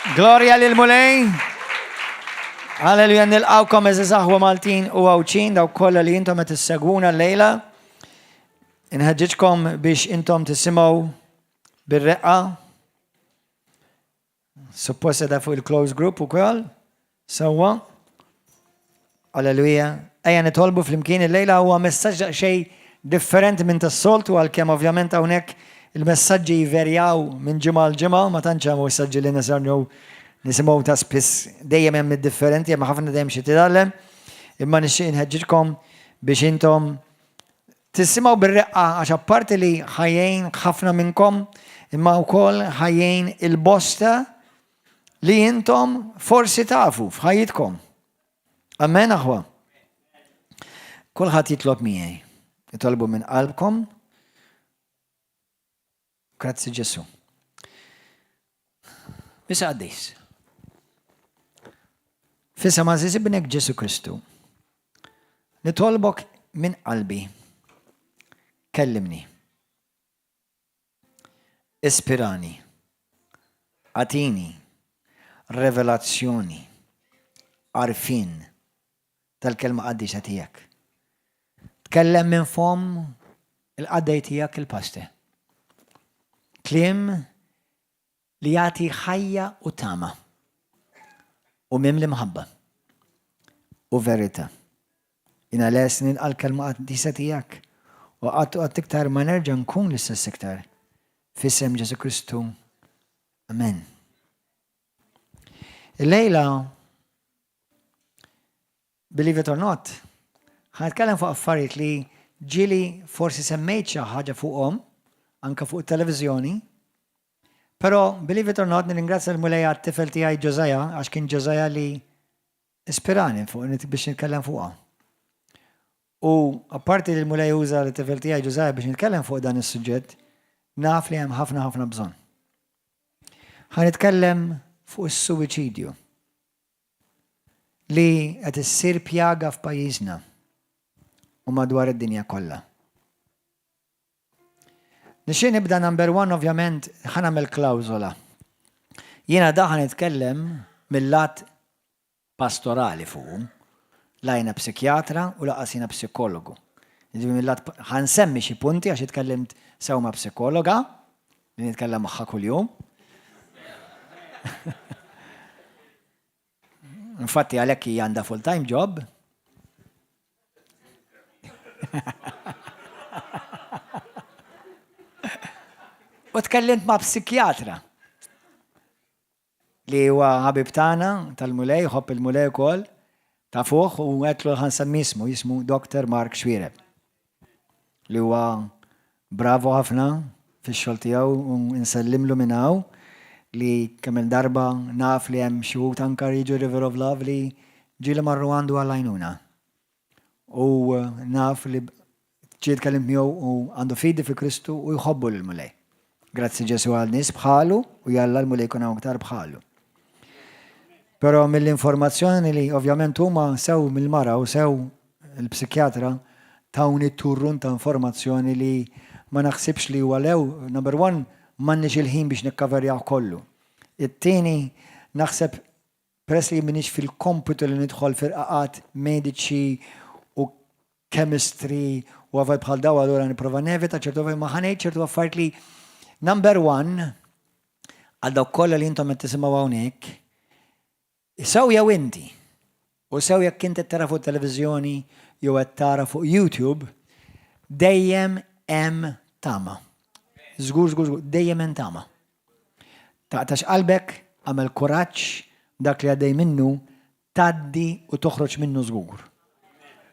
Glorja lil Mulej. Halleluja nilqawkom eżiż aħwa Maltin u Għawdxin dawk kollha li intom qed issegwuna llejla. Inħeġġiġkom biex intom tisimgħu bir-reqqa. Suppost edha fuq il-close group ukoll. Sewwa. Alleluja. Ejja nitolbu flimkien illejla huwa messaġġ daqsxejn differenti minn tas-soltu għalkemm ovvjament hawnhekk il-messaġġi jverjaw minn ġimgħa għal ġimgħa, ma tantx hemm messaġġi li nisimgħu nisimgħu ta' spiss dejjem hemm id-differenti, hemm ħafna dejjem xi titgħallem. Imma nixtieq inħeġġiġkom biex intom tisimgħu bir-reqqa għax apparti li ħajjin ħafna minnkom imma wkoll ħajjin il-bosta li intom forsi tafu f'ħajjitkom. Amen aħwa. Kulħadd jitlob miegħi. Itolbu minn qalbkom. Grazzi Ġesu. Misa qaddis. Fisa ma' ibnek Ġesu Kristu. Nitolbok minn qalbi. Kellimni. Ispirani. Agħtini revelazzjoni, għarfien tal-Kelma qaddisa tiegħek. Tkellem minn fomm il-qaddej tiegħek il-paste. Kliem li jagħti ħajja u tama u mimli mħabba u verità. Jiena lest nilqa' l-Kelma Qaddisa tiegħek, u qatt u qatt iktar ma nerġa' nkun l-istess iktar. F'isem Ġesù Kristu. Amen. Illejla, believe it or not, ħa nitkellem fuq affarijiet li ġieli forsi semmejt xi ħaġa fuqhom, anke fuq it-televiżjoni, però believe it or not nirringrazzja l-Mulej għat-tifel tiegħi Josiah għax kien Josiah li Ispirani fuq biex nitkellem fuqha. U apparti li l-Mulej uża l-tifel tiegħi Ġużaja biex nitkellem fuq dan is-suġġett, naf li hemm ħafna ħafna bżonn. Ħa nitkellem fuq is-suwiċidju li qed issir pjaga f'pajjiżna u madwar id-dinja kollha. Nixtieq nibda number one ovvjament ħa nagħmel klawżola. Jiena da ħa nitkellem mill-lat pastorali fuqu. La jiena psikjatra u lanqas jiena psikologu. Jiġifieri mill-lat ħa nsemmi xi punti għax itkellimt sew ma' psikologa li nitkellem magħha kuljum. Infatti għalhekk hija għandha full-time job. U tkellimt ma' psikjatra li huwa ħabib tagħna tal-Mulej, ħobb il-Mulej ukoll, ta' fuq u għedtlu ħa nsemmi ismu, jismu Dr. Mark Xuereb. Li huwa bravu ħafna fix-xogħol tiegħu u nsellimlu minn hawn li kemm-il darba naf li hemm xi wħud anke jiġu River of Love li ġieli marru għandu għall-għajnuna. U naf li ġieli tkellimt miegħu u għandu fidi fi Kristu u jħobbu lill-Mulej. Grazzi Ġesu għal nies bħalu u jalla l-Mulej jkun hawn iktar bħalu. Però mill-informazzjoni li ovvjament huma sew mill-mara u sew il-psikjatra tawni turrun ta' informazzjoni li ma naħsibx li huwa lew, number one, m'għandniex il-ħin biex nikkaverjaw kollu. It-tieni, naħseb peress li m'iniex fil-kompitu li nidħol f'irqaqat mediċi u chemistry u affarijiet bħal daw allura nipprova nevita ċertu affarijiet ma ħa ngħid ċertu affarijiet li number one għal dawk kollha li intom qed tisimgħu hawnhekk sew jew inti u sew jekk inti tara fuq televiżjoni jew qed tara fuq YouTube dejjem hemm tama. Żgur, żgur, żgur, dejjem hemm tama. Taqtax qalbek, għamel kuraġġ dak li għaddej minnu tgħaddi u toħroġ minnu żgur.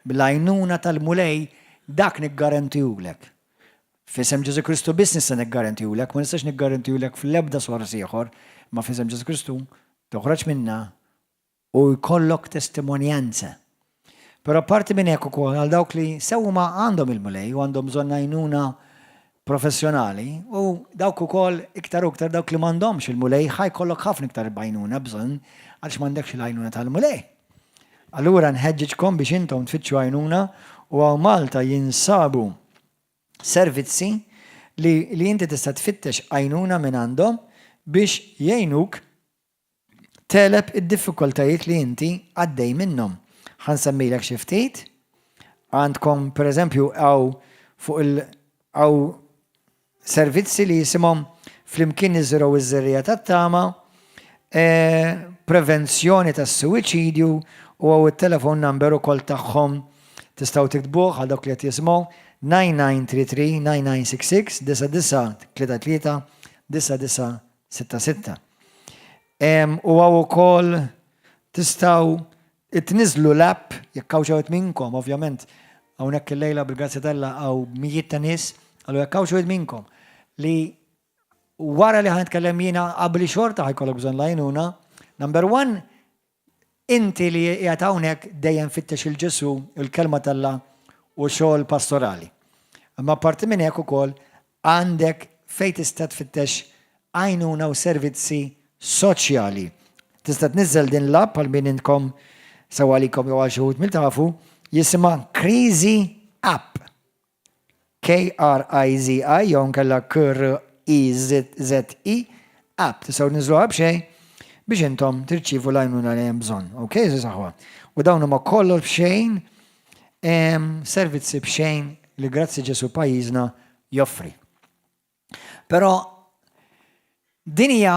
Bl-għajnuna tal-Mulej dak niggarantihulek. F'isem Ġesù Kristu biss nista' niggarantihulek, ma nistax niggarantihulek fl-ebda sors ieħor, imma f'isem Ġesù Kristu toħroġ minnha u jkollok testimonjanza. Però apparti minn hekk ukoll għal dawk li sew huma għandhom il-Mulej u għandhom bżonn għajnuna professjonali u dawk ukoll iktar u iktar dawk li m'għandhomx il-Mulej ħa jkollok ħafna iktar b'għajnuna bżonn għaliex m'għandekx il-għajnuna tal-Mulej. Allura nħeġġiġkom biex intom tfittxu għajnuna u hawn Malta jinsabu servizzi li li inti tista' tfittex għajnuna minn għandhom biex jgħinuk. tegħleb id-diffikultajiet li inti għaddej minnhom. Ħa nsemmilek xi ftit. Għandkom pereżempju hawn fuq il hawn servizzi li jisimhom Flimkien Niżirgħu iż-Żerriegħa tat-Tama, e, prevenzjoni tas-suwiċidju u hawn it-telephone number ukoll tagħhom tistgħu tiktbuh għal dawk li qed jisimgħu 9933 9966 9933 9966. U hawn ukoll tistgħu tniżżlu l-app jekk hawn xi wieħed minnkom, ovvjament hawnhekk illejla bil-grazzja t'Alla hawn mijiet ta' nies, allura jekk hawn xi wieħed minnkom li wara li ħa nitkellem jiena qabli xorta ħa jkollok bżonn l-għajnuna, number one, inti li qiegħed hawnhekk dejjem fittex il-Ġesù, il-kelma t'Alla u xogħol pastorali. Imma apparti minn hekk ukoll għandek fejn tista' tfittex għajnuna u servizzi soċjali. Tista' tniżżel din l-app għal min intkom sew għalikom jew għal xi wħud mill-tafu, jisimha Kriżi App. K-R-I-Z-I jew nkella K-R-I-Z-Z-I app. Tistgħu tniżżluha b'xejn biex intom tirċievu l-għajnuna li hemm bżonn. Ok, saħwa. U dawn huma kollox b'xejn, servizzi b'xejn li grazzi Ġesu pajjiżna joffri. Però din hija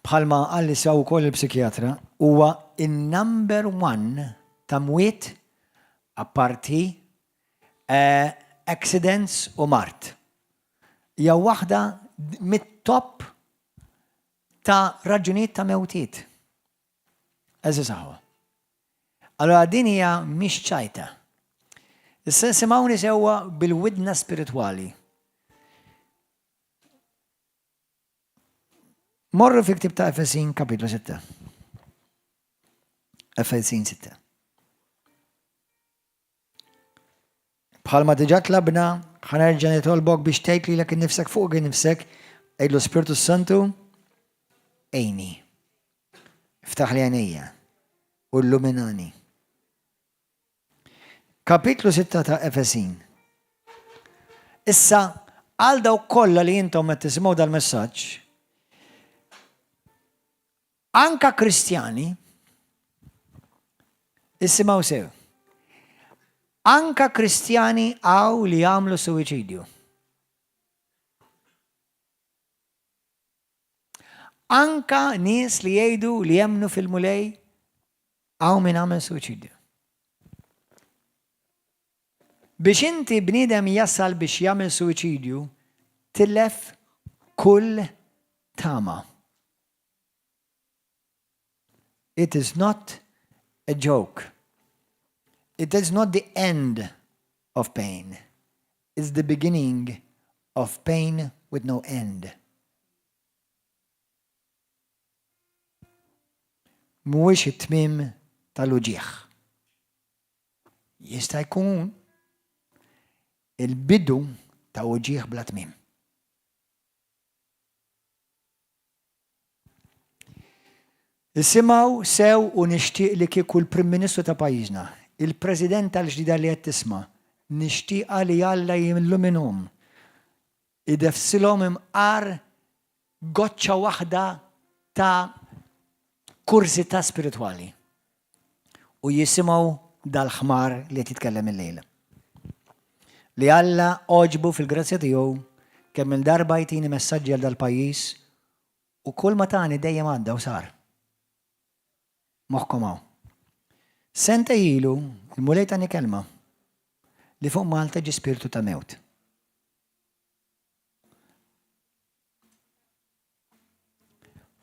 bħalma qalli sew ukoll il-psikjatra huwa in-number one ta' mwiet apparti eh, accidents u mard. Hija waħda mit-top ta' raġunijiet ta' mewtiet. Għeżież aħwa. Allora din hija mhix ċajta. Issa simgħuni sewwa bil-widna spiritwali. Morru fi ktib ta' Efesin kapitlu 6. Efesin 6. Bħalma diġà tlabna, ħa nerġa' nitolbok biex tgħid lilek innifsek fuq innifsek, għidlu Spirtu Santu, għinni. Iftaħli għajnejja u illuminani. Kapitlu 6 ta' Efesin. Issa, għal dawk kollha li intom qed tisimgħu dal-messaġġ, Anka Kristjani, isimgħu sew, anka Kristjani hawn li jagħmlu suwiċidju. Anka nies li jgħidu li jemmnu fil-Mulej hawn min għamel suwiċidju. Biex inti bniedem jasal biex jagħmel suwiċidju, tilef kull tama. It is not a joke. It is not the end of pain. It's the beginning of pain with no end. Mhuwiex it-tmiem tal-uġigħ. Jista' jkun il-bidu ta' uġigħ bla tmiem. Isimgħu sew u nixtieq li kieku l-Prim Ministru ta' pajjiżna, il-President tal-ġdida li qed tisma', nixtieqha li Alla jilluminhom, idefsilhom imqar goċċa waħda ta' kurżità spiritwali u jisimgħu dal-ħmar li qed jitkellem illejla. Li Alla għoġbu fil-grazzja tiegħu kemm il-darba jtini messaġġi għal dal-pajjiż U kull ma tani dejjem għadda u sar. Moħħkom hawn. Sentej ilu, il-Mulej tani kelma li fuq Malta ġie spirtu ta' mewt.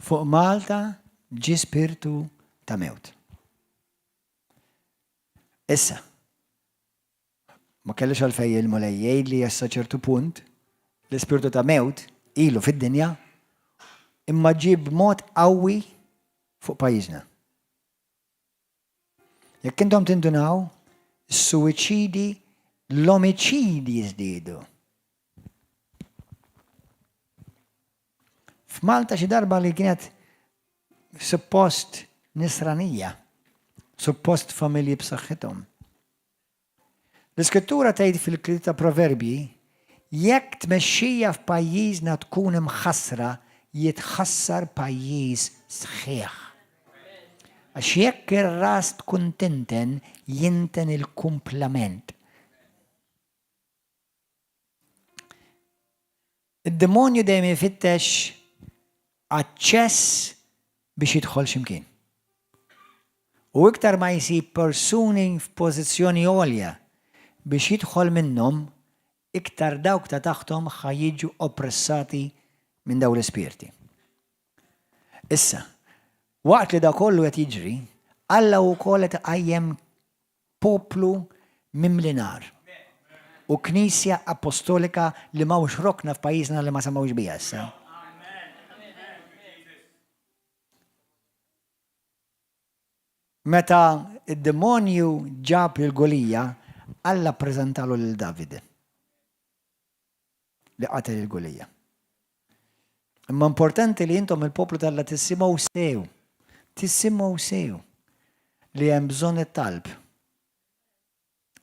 Fuq Malta ġie spirtu ta' mewt. Issa, Ma kellux għalfejn il-Mulej jgħidli sa ċertu punt, l-ispirtu ta' mewt ilu fid-dinja, imma ġie b'mod qawwi fuq pajjiżna. Jekk intom tindunaw, is-suwiċidi, l-omiċidi żdiedu. F'Malta xi darba li kienet suppost nisranija, suppost familji b'saħħithom. L-Iskrittura tgħid fil-Ktieb ta' Proverbji, Jekk tmexxija f'pajjiżna tkun imħassra, jitħassar pajjiż sħiħ. Għax jekk ir-ras tkun tinten, jinten il-kumplament. Id-demonju dejjem ifittex aċċess biex jidħol x'imkien. U iktar ma jsib persuni f'pożizzjoni għolja biex jidħol minnhom, iktar dawk ta' taħthom ħa jiġu oppressati minn dawn l-ispirti. Issa, waqt li da kollu qed jiġri, Alla wkoll qed iqajjem poplu mimli nar u Knisja Appostolika li m'hawnx rokna f'pajjiżna li ma semgħux biha issa. Meta d-demonju ġab lil Golija, Alla ppreżentalu lil David li qatel il Golija. Imma importanti li intom il-poplu t'Alla tissimgħu sew, tissimgħu sew li hemm bżonn it-talb.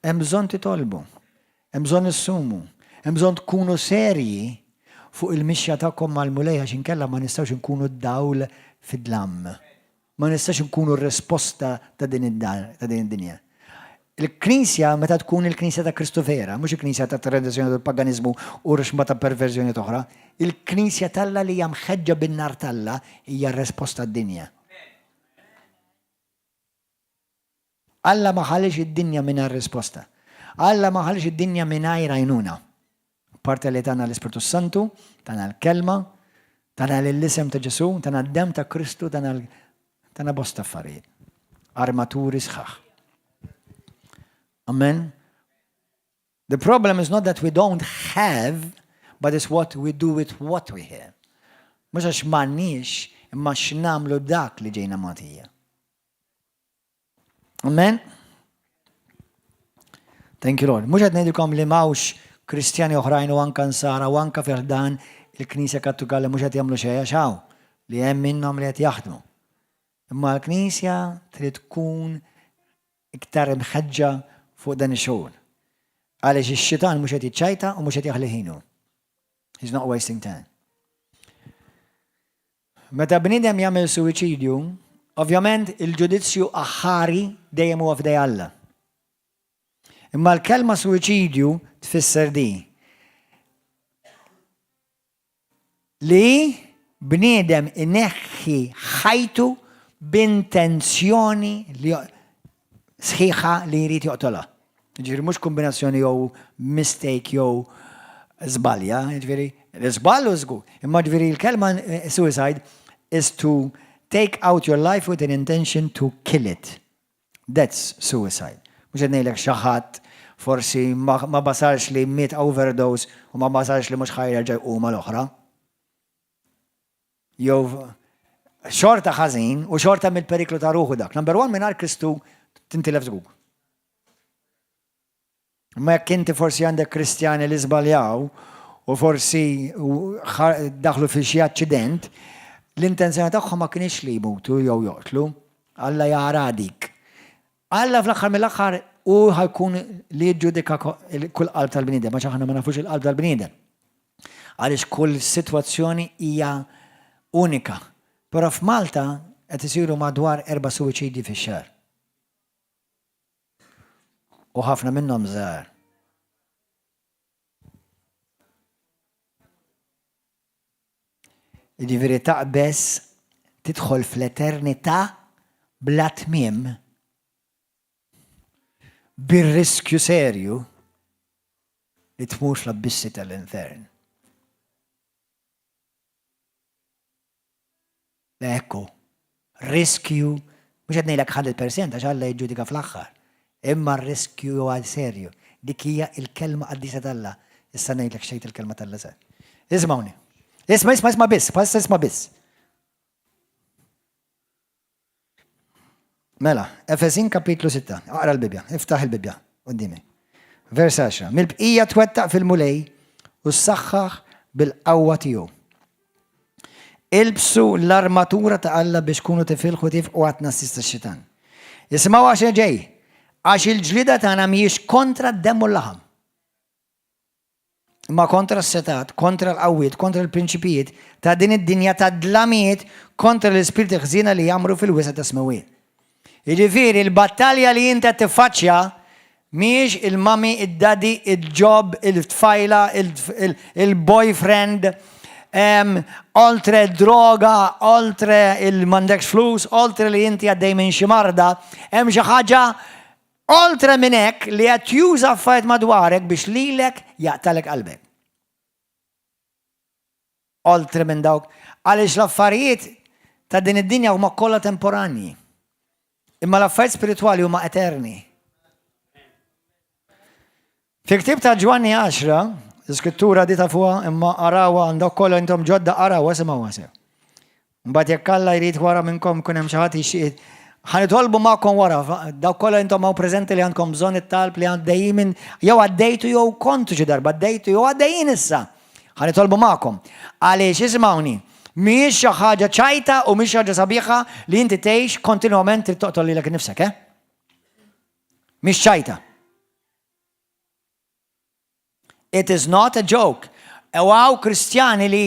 Hemm bżonn titolbu, hemm bżonn issumu, hemm bżonn tkunu serji fuq il-mixja tagħkom mal-Mulej għax inkella ma nistgħux inkunu d-dawl fid-dlam. Ma nistgħux inkunu r-risposta ta' din id-dinja. Il-Knisja meta tkun il-Knisja ta' Kristu vera, mhux il-Knisja ta' tradizzjoni tal-paganiżmu u rxma ta' perverżjoni oħra, il-Knisja t'Alla li hija mħeġġa bin-nar t'Alla hija r-risposta għad-dinja. Alla ma ħalliex id-dinja mingħajr risposta. Alla ma ħalliex id-dinja mingħajr għajnuna. Apparti li tana l-Ispirtu Santu, tana l-Kelma, tana l-isem ta' Ġesù, tana d-demm ta' Kristu, tana tana bosta affarijiet. Armaturi sħaħ. Amen. The problem is not that we don't have, but it's what we do with what we have. Mhux għax m'għandniex, imma x'nagħmlu dak li ġejna mogħtija. Amen? Thank you Lord. Mhux qed ngħidilkom li m'hawnx Kristjani oħrajn u anka nsara u anka fih dan il-Knisja Kattolika li mhux qed jagħmlu xejn għax hawn li hemm minnhom li qed jaħdmu. Imma l-Knisja trid tkun iktar imħeġġa fuq dan ix-xogħol. Għaliex ix-xitan mhux qed jiċċajta u mhux qed jaħli ħinu. He's not wasting time. Meta bniedem jagħmel suwiċidju, ovvjament il-ġudizzju aħħari dejjem huwa f'idej Alla. Imma l-kelma suwiċidju tfisser di. Li bniedem ineħħi ħajtu b'intenzjoni li sħiħa li jrid joqtolha. Ġifieri mhux kombinazzjoni jew mistake jew żbalja, ġifieri l-iżball hu żgur. Imma ġifieri l-kelma eh, suicide is to take out your life with an intention to kill it. That's suicide. Mhux qed ngħidlek xi ħadd forsi ma basarx li miet overdose u ma basarx li mhux ħa jerġa' jqum għal oħra. Jew xorta ħażin u xorta mill-periklu ta' ruħu dak. Number one mingħajr Kristu tintilef żgur. Ma jekk inti forsi għandek Kristjani li żbaljaw u forsi daħlu fi xi aċċident, l-intenzjoni tagħhom ma kienx li jmutu jew joqtlu. Alla jara dik. Alla fl-aħħar mill-aħħar hu ħa jkun li jiġġudika kull qalb tal-bniedem, għax aħna ma nafux il-qalb tal-bniedem. Għaliex kull sitwazzjoni hija unika. Però f'Malta qed isiru madwar erba' suwiċidji fix-xahar. U ħafna minnhom żgħar. Jiġifieri taqbeż tidħol fl-eternità bla tmiem bir-riskju serju li tmur fl-abbissi tal-infern. Le hekk hu. Riskju, mhux qed ngħidlek 100% għax Alla jiġġudika fl-aħħar. Imma r-riskju huwa serju. Dik hija l-kelma qaddisa t'Alla. Issa ngħidlek xejn il-kelma t'Alla se. Ismawni. Isma' isma' isma' biss, bħalissa isma' biss. Mela, Efesin kapitlu 6, aqra l-Bibbja, iftaħ il-Bibbja qudiemi. Vers 10. Mill-bqija twettaq fil-Mulej u ssaħħaħ bil-qawwa tiegħu. Ilbsu l-armatura ta' Alla biex kunu tifilħu tifqu għat-tnassis tax-xitan. Isimgħu għax ġej, għax il-ġlida tagħna mhijiex kontra d-demm u l-laħam. Imma kontra s-setgħat, kontra l-qawwiet, kontra l-prinċipijiet ta' din id-dinja ta' dlamijiet, kontra l-ispirti ħżiena li jgħammru fil-wisa' tas-smewwiet. Jiġifieri l-battalja li inti qed tiffaċċja mhijiex il-mummy, id-daddy, il-job, il-tfajla, il-boyfriend, oltre droga, oltre il-m'għandekx flus, oltre li inti għaddej minn xi marda, hemm xi ħaġa oltre minn hekk li qed juża affarijiet madwarek biex lilek jaqtalek qalbek. Oltre minn dawk, għaliex l-affarijiet ta' din id-dinja huma kollha temporanji. Imma l-affarijiet spiritwali huma eterni. Fi ktieb ta' Ġwanni 10, l-iskrittura di ta' fuqha imma arawha għandok kollha intom ġodda arawha simgħuha sew. Mbagħad jekk Alla jrid wara minnkom kun hemm xi ħadd jixtieq ħa nitolbu magħkom wara, dawk kollha intom hawn preżenti li għandkom bżonn it-talb li għaddejjin minn jew għaddejtu jew kontu xi darba għaddejtu jew għaddejjin issa. Ħa nitolbu magħkom. Għaliex isimgħuni, mhijiex xi ħaġa ċajta u mhix ħaġa sabiħa li inti tgħix kontinwament trid toqtol lilek innifsek, eh? Mhix ċajta. It is not a joke. U għaw kristjani li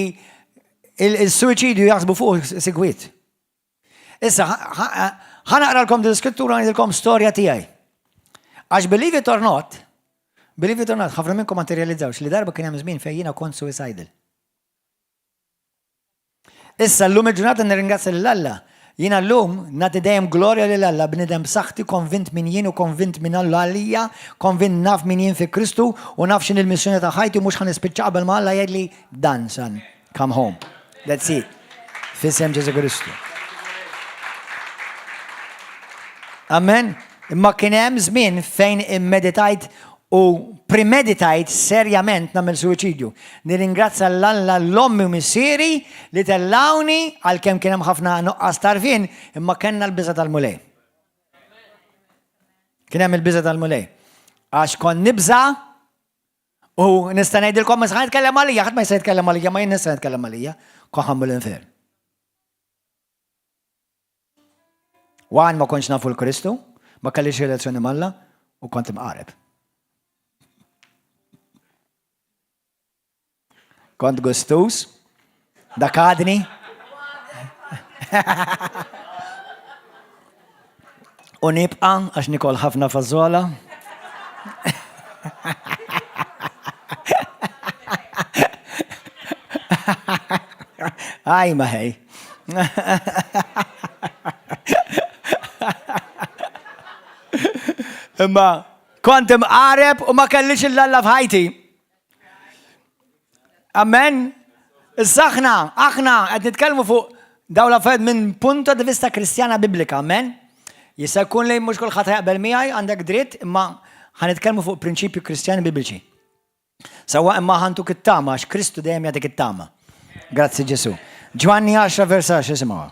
il-suicidju jaħsbu fuq sigwit. Issa, ħanaqralkom din skrittura ngħidilkom storja tiegħi. Għax believe it or not, believe it or not, ħafna minnkom ma tirrealizzawx li darba kien hemm żmien fejn jiena kont suicidal. Issa llum il-ġurnata nirringrazzja lil Alla. Jiena llum nagħti dejjem glorja lil Alla, bniedem b'saħħti, konvint min jien u konvint min Alla għalija, konvint naf min jien fi Kristu u naf x'inhi l-missjoni ta' ħajti u mhux ħa nispiċċa qabel ma Alla jgħidli done son, come home. That's it. F'isem Ġesù Kristu. Amen. Imma kien hemm żmien fejn immeditajt u premeditajt serjament nagħmel suwiċidju. Nirringrazzja 'l Alla 'l ommi u missieri li tellgħuni għalkemm kien hemm ħafna nuqqas t'għarfien imma kellna l-biża' tal-Mulej. Kien hemm il-biża' tal-Mulej. Għax kont nibża' u nista' ngħidilkom ma se nitkellem għalija, ħadd ma jista' jitkellem għalija, ma jien nista' nitkellem għalija, kont ħammu l-infern. Wan ma kontx nafu l-Kristu, ma kellix relazzjoni m'Alla u kont imqareb. Kont gustus, dak għadni. U nibqa għax nikol ħafna fażola. Aj ma ħej. Imma kont imqareb u ma kellix il-lalla f'ħajti. Amen. Issa aħna, aħna qed nitkellmu fuq dawn l-affarijiet minn punto di vista Kristjana Biblika, amen. Jista' jkun li mhux kulħadd jaqbel miegħi għandek dritt, imma ħa nitkellmu fuq prinċipju Kristjani Bibliċi. Sewwa imma ħantuk it-tama għax Kristu dejjem jagħtik it-tama. Grazzi Ġesu. Ġwanni 10 vers 10 isimgħu.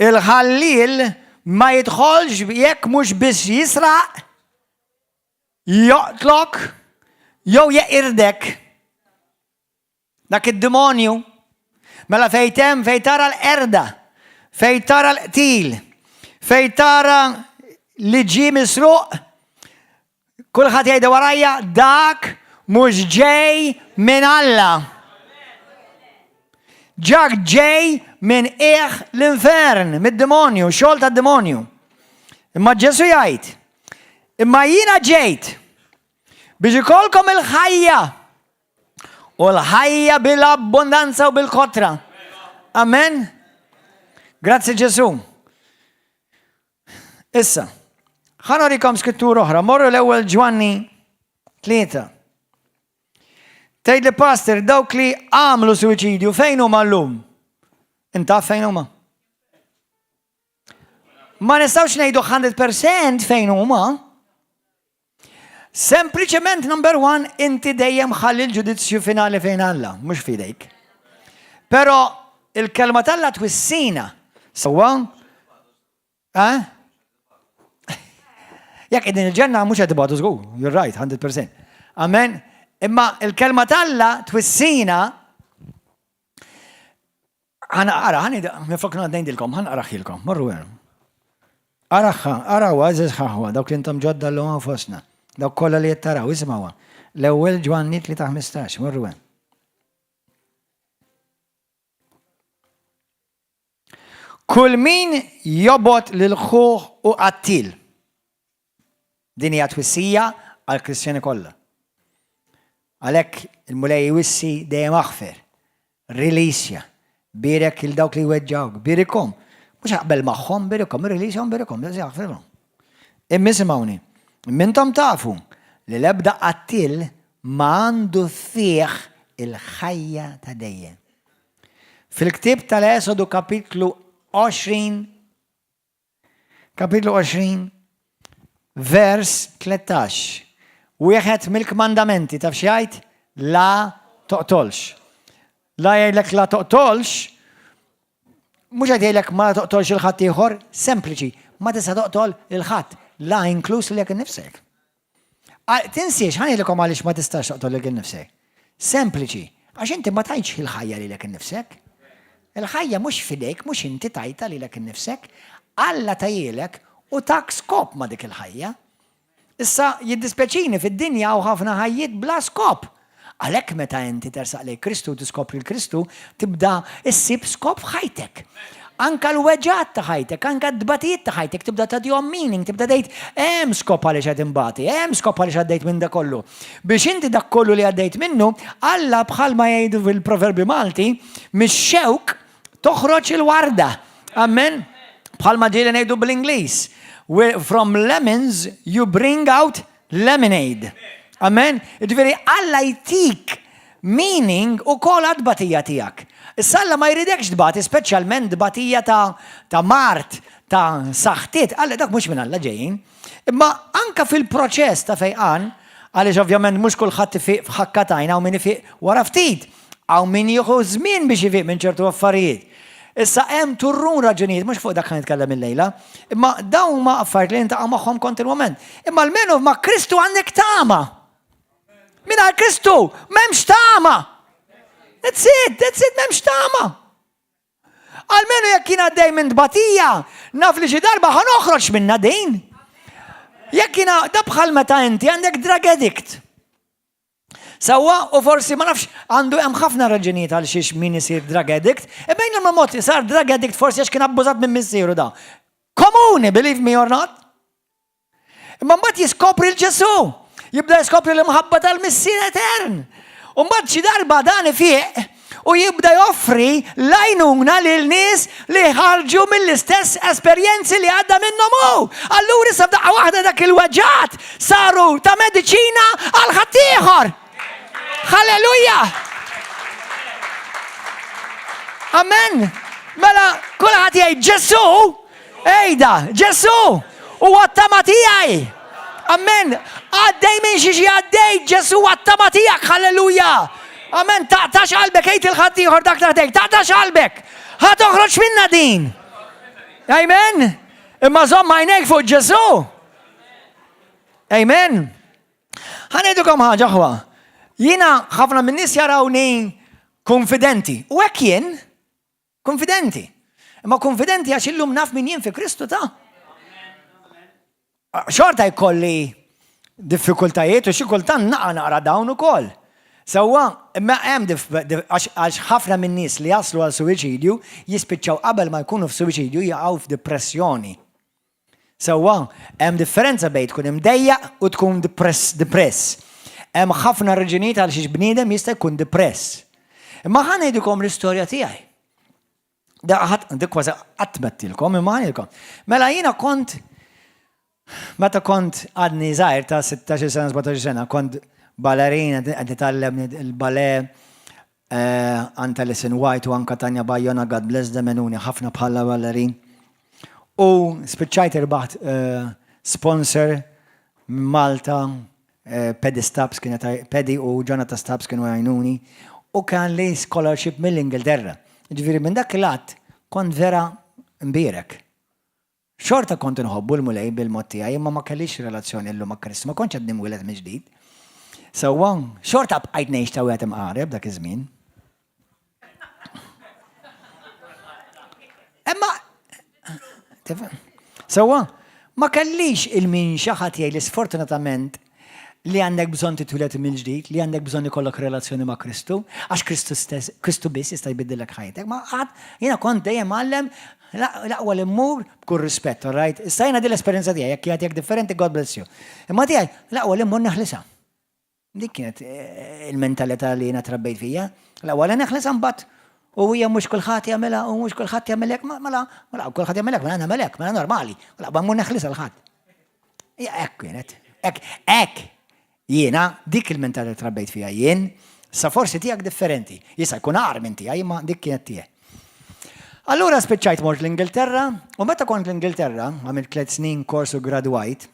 Il-ħallil ma jidħolx jekk mhux biss jisraq, joqtlok jew jeqirdek. Dak id-demonju. Mela fejn hemm fejn tara l-qerda, fejn tara l-qtil, fejn tara li ġie misruq, kulħadd jgħid warajja dak mhux ġej minn Alla. Ġak ġej minn qiegħ l-infern, mid-demonju, xogħol tad-demonju. Imma Ġesu jgħid, imma jiena ġejt biex ikollkom il-ħajja U l-ħajja bil-abbondanza u bil-kotra. Amen. Grazzi Ġesu. Issa, ħa nurikom skrittura oħra, morru l-ewwel Ġwanni tlieta. Tgħid li pastor dawk li għamlu suwiċidju fejn huma llum? Intaf fejn huma? Ma nistgħux ngħidu 100% fejn huma. Sempliċement number one, inti dejjem ħalli l-ġudizzju finali fejn Alla, mhux fidejk. Però il-kelma t'Alla twissina. Sewwa? Eh? Jekk qegħdin il-ġenna mhux qed ibatu żgur, you're right, 100%. Amen. Imma il-kelma t'Alla twissina Ħa naqra, ħa minflok noqgħod ngħidilkom, ħa naqraħilkom, morru hemm. Araħħa, araw għażiż ħaħwa, dawk li intom ġodda llum hawn fostna, dawk kollha li qed taraw, isimgħuha. L-ewwel Ġwanni 3:15, morru hemm. Kull min jobgħod lil ħuh hu qattiel. Din hija twissija għall-Kristjani kollha. Għalhekk il-Mulej jwissi dejjem aħfer, releasja, bierek lil dawk li jweġġgħuk, birikhom. Mhux aqbel magħhom, birikhom, releasjahom, birikhom, aħfirhom. Imma isimgħuni, imma intom tafu li l-ebda qattiel ma għandu fih il-ħajja ta' dejjem. Fil-ktieb tal-Esodu kapitlu 20, kapitlu 20, vers 13. Wieħed mill-kmandamenti taf x'jgħid? La toqtolx. La jgħidlek la toqtolx, mhux qed jgħidlek ma toqtolx lil ħaddieħor, sempliċi, ma tista' toqtol lil ħadd, la inkluż lilek innifsek. Tinsiex, ħa ngħidilkom għaliex ma tistax toqtol lilek innifsek. Sempliċi, għax inti ma tajtx il-ħajja lilek innifsek. Il-ħajja mhux f'idejk, mhux inti tajtha lilek innifsek. Alla tahielek u tak skop ma' dik il-ħajja. Issa jiddispjaċini fid-dinja hawn ħafna ħajjiet bla skop. Għalhekk meta inti tersaq lejn Kristu u tiskopri 'l Kristu, tibda ssib skop f'ħajtek. Anka l-weġgħat ta' ħajtek, anka t-tbatijiet ta' ħajtek tibda tagħtihom meaning, tibda tgħid hemm skop għaliex qed inbati, hemm skop għaliex għaddejt minn dak kollu. Biex inti dak kollu li għaddejt minnu, Alla bħalma jgħidu fil-proverbju Malti, mix-xewk toħroġ il-warda. Amen. Bħalma ġieli ngħidu bl-Ingliż. From lemons you bring out lemonade. Amen. Ġifieri Alla jtik meaning ukoll għat-tbatija tiegħek. Issa Alla ma jridekx tbati, speċjalment tbatija ta' ta' mard, ta' saħtiet, Alla dak mhux minn Alla ġejjin. Imma anka fil-proċess ta' fejqan, għaliex ovvjament mhux kulħadd ifiq f'ħakka t'għajn, hawn min ifiq wara ftit, hawn min jieħu żmien biex ifiq minn ċertu affarijiet. Issa hemm turrun raġunijiet, mhux fuq dak ħa nitkellem illejla, imma dawn huma affarijiet li niltaqgħu magħhom kontinwament. Imma almenu ma' Kristu għandek tama. Mingħajr Kristu m'hemmx tama. That's it, that's it, m'hemmx tama. Almenu jekk jien għaddej minn tbatija, naf li xi darba ħa noħroġ minna din. Jekk jiena da bħal meta inti għandek drug addict. Sewwa, u forsi ma nafx għandu hemm ħafna raġunijiet għal xiex min isir drug addict, imma jien mod sar drug addict forsi għax kien abbużat minn missieru da. Komuni, believe me or not. Imma mbagħad jiskopri l-Ġesù. Jibda jiskopri l-imħabba tal-Missier Etern. U mbagħad xi darba dan ifiq u jibda joffri l-għajnuna lil nies li ħarġu mill-istess esperjenzi li għadda minnhom hu. Allura issa f'daqqa waħda dak il-weġgħat saru ta' mediċina għal ħaddieħor. Halleluja! Amen! Mela kulħadd jgħid Ġesù Ejda, Ġesù huwa t-tama tiegħi. Amen. Għaddej minn xi xi għaddej, Ġesù huwa t-tama tiegħek, halleluja. Amen, taqtax qalbek, għid il-ħaddieħor dak taħdejk, taqtax qalbek. Ħa toħroġ minna din. Amen. Imma żomm għajnejk fuq Ġesù. Amen. Ħa ngħidilkom ħaġa aħwa. Jiena ħafna min-nies jarawni konfidenti. U hekk jien, Kunfidenti. Imma kunfidenti għax illum naf min jien fi Kristu ta' xorta jkolli diffikultajiet u xi kultant naqa' naqra dawn ukoll. Sewwa, imma hemm għax ħafna minn nies li jaslu għal suwiċidju jispiċċaw qabel ma jkunu f'suwiċidju jaqgħu f'depressjoni. Sewwa, hemm differenza bejn tkun imdejjaq u tkun depress. Hemm ħafna raġunijiet għal xiex bniedem jista' jkun depress. Imma ħa ngħidilkom l-istorja tiegħi. Dik kważi qatt mettilkom, imma ngħidilkom. Mela jiena kont meta kont għadni żgħir ta' 16 sena, 17 sena, kont ballerina qed nitgħallem il-ballet Għand Alison White u anka Tanja Bajona, God bless them, għenuni ħafna bħala ballerin. U spiċċajt irbaħt sponsor minn Malta, Paddy Stubbs kienet Paddy u Jonathan Stubbs kienu jgħinuni u kelli scholarship mill-Ingilterra. Ġifieri minn dak il-att kont vera mbierek. Xorta kont inħobbu l-Mulej bil-mod tiegħi imma ma kellix relazzjoni llum ma' Kristu, ma kontx għadni mwieled mill-ġdid. Sewwa, xorta bqajt ngħix ta' wieħed imqareb dak iż-żmien. Imma sewwa, ma kellix il-min xi ħadd jgħidli sfortunatament. li għandek bżonn titwieled mill-ġdid, li għandek bżonn ikollok relazzjoni ma' Kristu, għax Kristu stess, Kristu biss jista' jbiddillek ħajtek. Ma qatt, jiena kont dejjem għallem l-aqwa li mmur b'kull rispett, all right? Issa jiena din l-esperjenza tiegħi, jekk hija tiegħek differenti, God bless you. Imma tiegħi, l-aqwa li mmur neħlisha. Dik kienet eh, il-mentalità li jiena trabbejt fija. L-aqwa li neħlisha mbagħad u hija mhux kulħadd jagħmilha u mhux kulħadd jagħmel hekk, mela, mela kulħadd jagħmel hekk, mela nagħmel hekk, mela normali. L-aqwa mmur neħlisha l-ħadd. Hekk kienet. Hekk, hekk jiena dik il-mentalità trabbejt fiha jien, sa forsi tiegħek differenti. Jista' jkun agħar minn tiegħi, imma dik kienet tiegħi. Allura spiċċajt mort l-Ingilterra, u meta kont l-Ingilterra, għamilt tliet snin kors u gradwajt,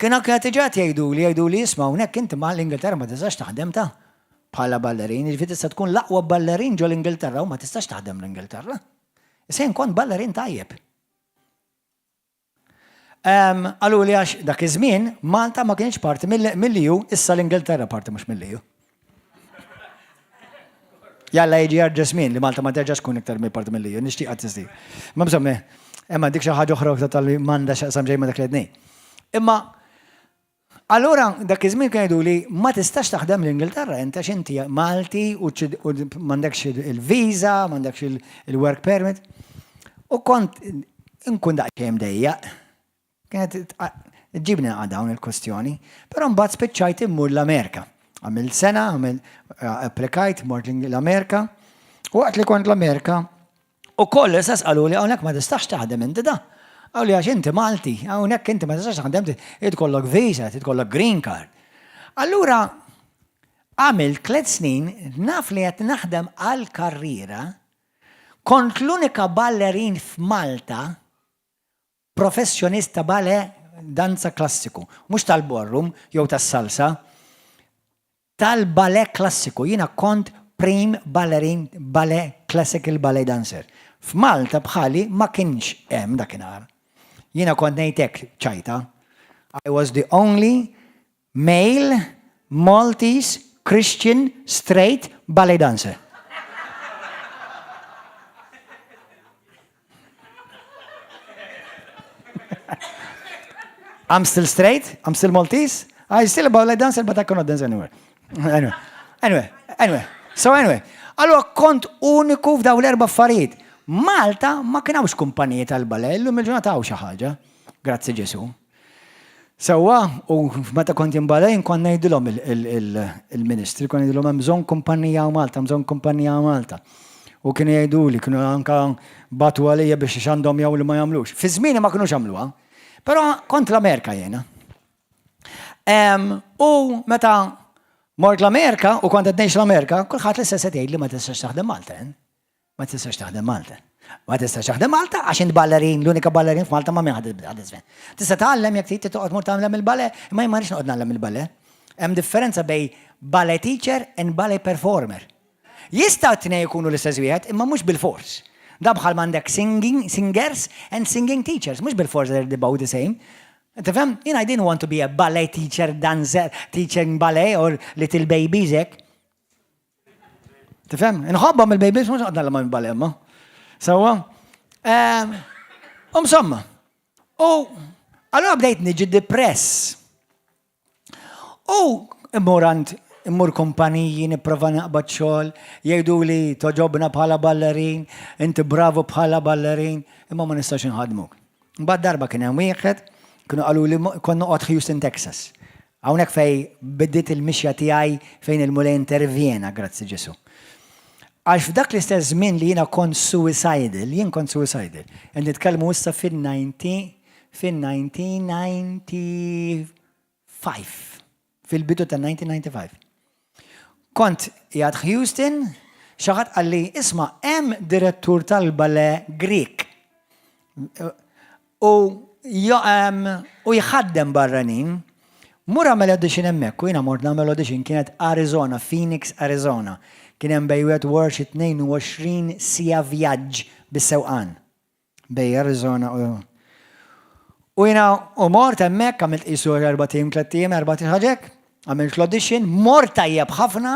kienu kienet diġà jgħidu li jgħidu li jisma' hawnhekk inti ma l-Ingilterra ma tistax taħdem ta' bħala ballerin, jiġifieri tista' tkun l-aqwa ballerin ġo l-Ingilterra u ma tistax taħdem l-Ingilterra. Issa jien kont ballerin tajjeb. Qaluli għax dak iż-żmien Malta ma kienx parti mill-EU, issa l-Ingilterra parti mhux mill-EU. Jalla jiġi jarġa' żmien li Malta ma terġax tkun iktar mill parti mill-EU, nixtieq għad tisdi. Ma bżomm, imma dik xi ħaġa oħra tal-li m'għandha x'aqsam ġej ma dak li qed ngħid. Imma Allura dak iż-żmien kienu jgħidu li ma tistax taħdem l-Ingilterra int għax inti Malti u m'għandekx il-visa, m'għandekx il-work permit. U kont inkun daqsxejn mdejjaq. Kienet ġibni naqa' dawn il-kwestjoni. Però mbagħad spiċċajt immur l-Amerika. Għamilt sena, għamil applikajt, mort l-Amerika. U waqt li kont l-Amerika, U koll l-istess qaluli hawnhekk ma tistax taħdem inti da. Qaluli għax inti Malti, hawnhekk inti ma tistax taħdem trid kollok visa, trid kollok green card. Allura għamilt tliet snin naf li qed naħdem għal karriera, kont l-unika ballerin f'Malta Professjonist ta' ballet danza klassiku, mhux tal-ballroom jew tas-salsa, tal-ballet klassiku. Jiena kont prim ballerin ballet classical ballet dancer. F'Malta bħali ma kienx hemm dakinhar. Jiena kont ngħid hekk ċajta. I was the only Male Maltese Christian Straight Ballet Dancer. I'm still straight, I'm still Maltese, I still a ballet dancer, but I cannot dance anywhere. Anyway, anyway, anyway. So anyway, allora kont uniku f'daw l-erba' affarijiet. Malta ma kien hawnx kumpaniji tal-ballet, illum il-ġurnata hawn xi ħaġa. Grazzi Ġesu. Sewwa, u meta kont jien barra jien kont ngħidilhom il-ministri, kont ngħidilhom hemm bżonn kumpanija hawn Malta, hemm bżonn kumpanija hawn Malta. U kienu jgħiduli, kienu anka batu għalija biex x'għandhom jew li ma jagħmlux. Fi żmieni ma kinux għamluha. Però kont l-Amerika jiena. U meta mort l-Amerika u kont qed ngħix l-Amerika, kulħadd l-istess qed jgħid li ma tistax taħdem Malta. Eh? Ma tistax taħdem Malta. Ma tistax taħdem Malta għax int ballerin, l-unika ballerin f'Malta ma min ħadd Tista' tgħallem jekk trid toqgħod mur tagħmel il-ballet, imma jien ma rridx noqgħod nagħlem il-ballet. Hemm differenza bej ballet teacher and ballet performer. Jista' t-tnejn jkunu l-istess wieħed, imma mhux bil-fors. Da bħal m'għandek singing, singers and singing teachers, mhux bil-fors they're both the same. Tifhem? Jien I didn't want to be a ballet teacher, dancer, teaching ballet or little babies hekk. Tifhem? Inħobbhom il-babies mhux għadna l ma imma. Sewwa? Ehm, u insomma, u allura bdejt niġi depress. U immur għand immur kumpaniji nipprova naqbad xogħol, jgħidu li toġobna bħala ballerin, inti bravo bħala ballerin, imma ma nistax inħadmuk. Mbagħad darba kien hemm wieħed, kienu qalu li kont noqgħod Houston, Texas. Hawnhekk fejn bdiet il-mixja tiegħi fejn il-Mulej intervjena, grazzi Ġesù. Għax f'dak l-istess żmien li jiena kont suicidal, jien kont suicidal. Qed nitkellmu issa fil-19 fil-1995, fil-bidu ta' 1995. Kont qiegħed Houston, xi ħadd qalli isma' hemm direttur tal-ballet Grieg. U u jħaddem barranin. Mur għamel audition hemmhekk u jiena mort nagħmel audition kienet Arizona, Phoenix, Arizona. Kien hemm bejn wieħed u xi 22 siegħa vjaġġ bis-sewqan bejn Arizona u U jiena u mort hemmhekk għamilt qisu erbat ijiem, tlett ijiem, erbat ħaġa hekk, għamilt l-audition, mort tajjeb ħafna,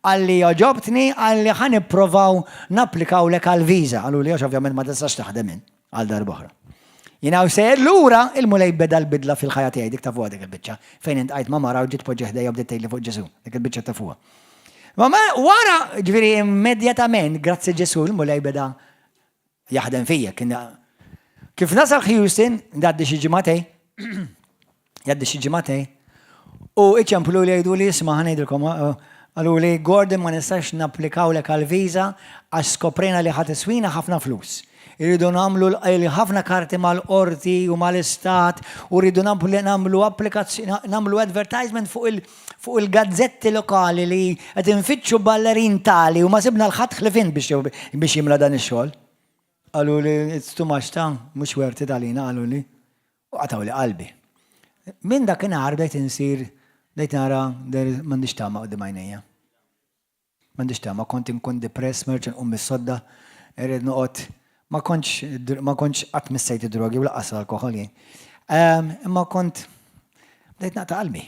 qalli għoġobtni, qalli ħa nipprovaw napplikawlek għall-visa. Qaluli għax ovvjament ma tistax taħdem int. Għal darb'oħra. Jiena u sejjer lura, il-Mulej beda l-bidla fil-ħajja tiegħi, dik tafuha dik il-biċċa, fejn intqajt ma' mara u ġiet tpoġġi ħdejja u bdiet tgħidli fuq Ġesù, dik il-biċċa tafuha. Ma wara, ġifieri immedjatament, grazzi Ġesù, il-Mulej beda jaħdem fija. Kien kif nasal Houston, ngħaddi xi ġimagħtej, jgħaddi xi ġimagħtej, u iċemplu li jgħidu li isma' ħanejdilkom qalu li Gordon ma nistax napplikawlek għal viża għax skoprejna li ħa tiswina ħafna flus. Irridu nagħmlu ħafna karti mal-qorti u mal-istat u rridu nagħmlu applikazzjoni nagħmlu advertisement fuq il-gazzetti lokali li qed infittxu ballerin tali u ma sibna 'l ħadd ħlief int biex jimla dan ix-xogħol. Qaluli it's too much ta' mhux worth it għalina qaluli. U qatgħuli qalbi. Minn dakinhar bdejt insir bdejt nara m'għandix tama quddiem għajnejja. M'għandix tama, kont inkun depressed, ma rridx inqum mis-sodda, irrid noqgħod, ma kontx ma kontx qatt missejt id-drogi u lanqas l-alkoħol jien. Imma kont bdejt naqta' qalbi.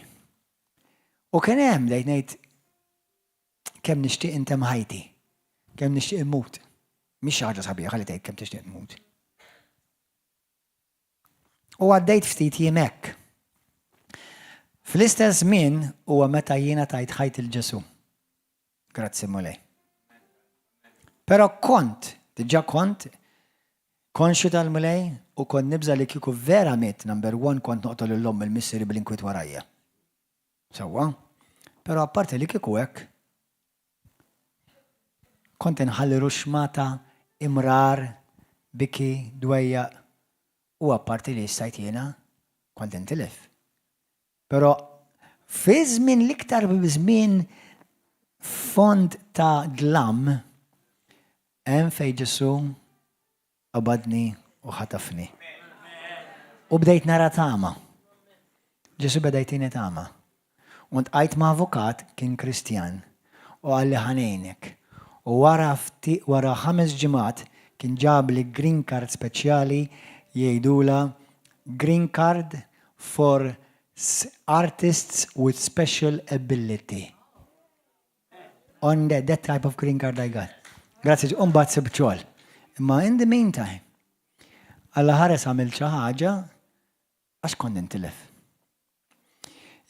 U kien hemm bdejt ngħid kemm nixtieq intemm ħajti, kemm nixtieq immut. Mhix xi ħaġa sabiħa li tgħid kemm tixtieq tmut. U għaddejt ftit jiem hekk. Fl-istess żmien huwa meta jiena tajt ħajti 'l Ġesù. Grazzi Mulej. Però kont, diġà kont konxju tal-Mulej u kont nibża' li kieku vera mitt, number one kont noqtol lil ommi u l-missieri bl-inkwiet warajja. Sewwa? Però apparti li kieku hekk, Kont inħalli ruxxmata imrar, biki, dwejjaq u apparti li stajt jiena kont intilef. Però fi żmien l-iktar żmien fond ta' dlam hemm fejn Ġesù Qabadni u ħatafni. U bdejt nara tama. Ġesù beda jtini tama. U ltqajt ma' avukat kien Kristjan u qalli ħa ngħinek. U wara ftit wara ħames ġimgħat kien ġabli green card speċjali jgħidulha green card for artists with special ability. On that, that type of green card I got. Grazzi, u mbagħad sibt xogħol. Imma in the meantime, Alla ħares għamilt xi ħaġa għax kont nintilef.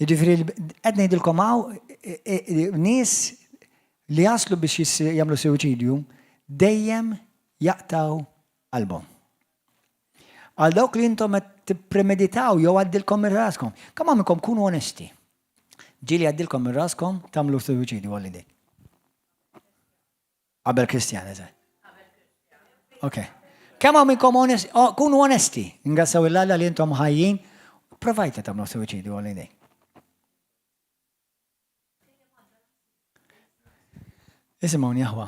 Jiġifieri qed ngħidilkom hawn nies li jaslu biex jagħmlu suwiċidju dejjem jaqtgħu qalbhom. Għal dawk li intom qed tippremeditaw jew għaddilkom minn raskom. Kemm għamilkom kunu onesti. Ġieli għaddilkom minn raskom tagħmlu suwiċidju għal idej. Qabel Kristjan, eżatt. Ok. Kemm hawn minnkom onesti, oh, kunu onesti, ngassaw il-Alla li intom ħajjin, provajta tagħmlu suwiċidju għal idej. Isimgħuni aħwa.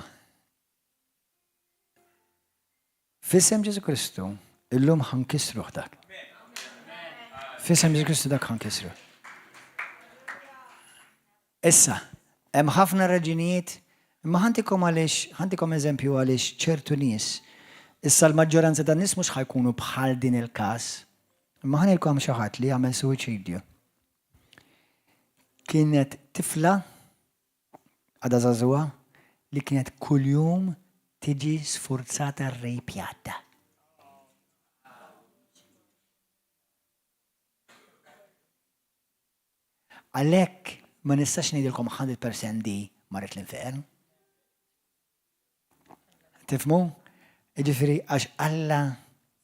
F'isem Ġesù Kristu, illum ħa nkissruh dak. F'isem Ġesù Kristu dak ħa nkissruh. Issa, hemm ħafna raġunijiet, imma ħantikom għaliex, ħantikom eżempju għaliex ċertu nies, issa l-maġġoranza tan-nies mhux ħa jkunu bħal din il-każ, imma ħa ngħidilkom xi ħadd li għamel suwiċidju. Kienet tifla Għadha żagħżugħa li kienet kuljum tiġi sfurzata rrejpjata. Għalhekk ma nistax ngħidilkom 100% di marret l-infern. Tifhmu? Jiġifieri għax Alla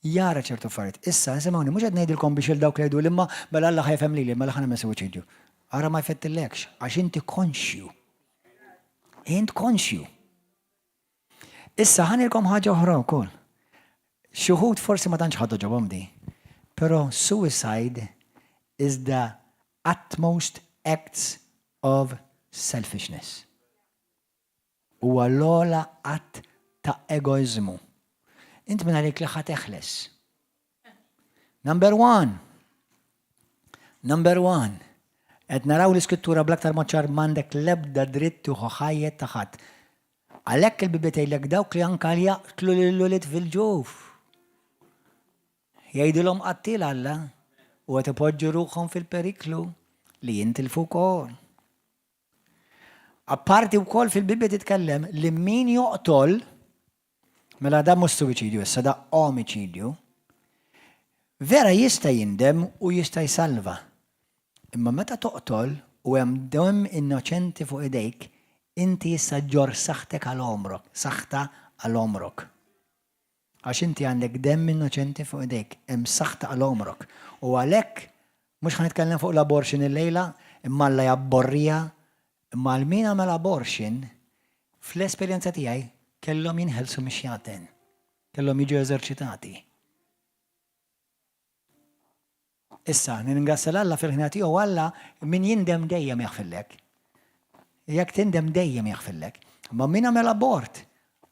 jara ċertu affarijiet. Issa, isimgħuni, mhux qed ngħidilkom biex il dawk li jgħidu imma mela Alla ħa jifhem lili, mela ħa nagħmel suwiċidju. Ara ma jfettillekx, għax inti konxju. Int konxju. Issa ħa ngħidilkom ħaġa oħra wkoll. Xi wħud forsi ma tantx ħa togħġobhom di, però suicide is the utmost acts of selfishness. Huwa l-ogħla att ta' egoiżmu. Int minn għalik li ħa teħles. Number one. Number one. Qed naraw l-iskrittura bl-aktar mod ċar m'għandek l-ebda dritt tieħu ħajjet ta' ħadd. Għalhekk il-Bibbja tgħidlek dawk li anka li jaqtlu lil ulied fil-ġuf. Jgħidilhom qattiel Alla u qed ipoġġu ruħhom fil-periklu li jintilfu wkoll. Apparti wkoll fil-Bibbja titkellem li min joqtol, mela da mhux suwiċidju issa da omiċidju. Vera jista' jindem u jista' jsalva. Imma meta toqtol u hemm demm innoċenti fuq idejk, inti issa ġġorr saħtek għal għomrok, saħta għal għomrok. Għax inti għandek demm innoċenti fuq idejk, hemm saħta għal għomrok. U għalhekk, mhux ħa nitkellem fuq l-abortion illejla, imma Alla jabborriha, imma għal min għamel abortion, fl-esperjenza tiegħi, kellhom jinħelsu mix-xjaten. Kellhom jiġu eżerċitati. Issa, nirringrazzja 'l Alla fil-ħniena tiegħu Alla min jindem dejjem jaħfirlek. Jekk tindem dejjem jaħfirlek. Imma min għamel abort,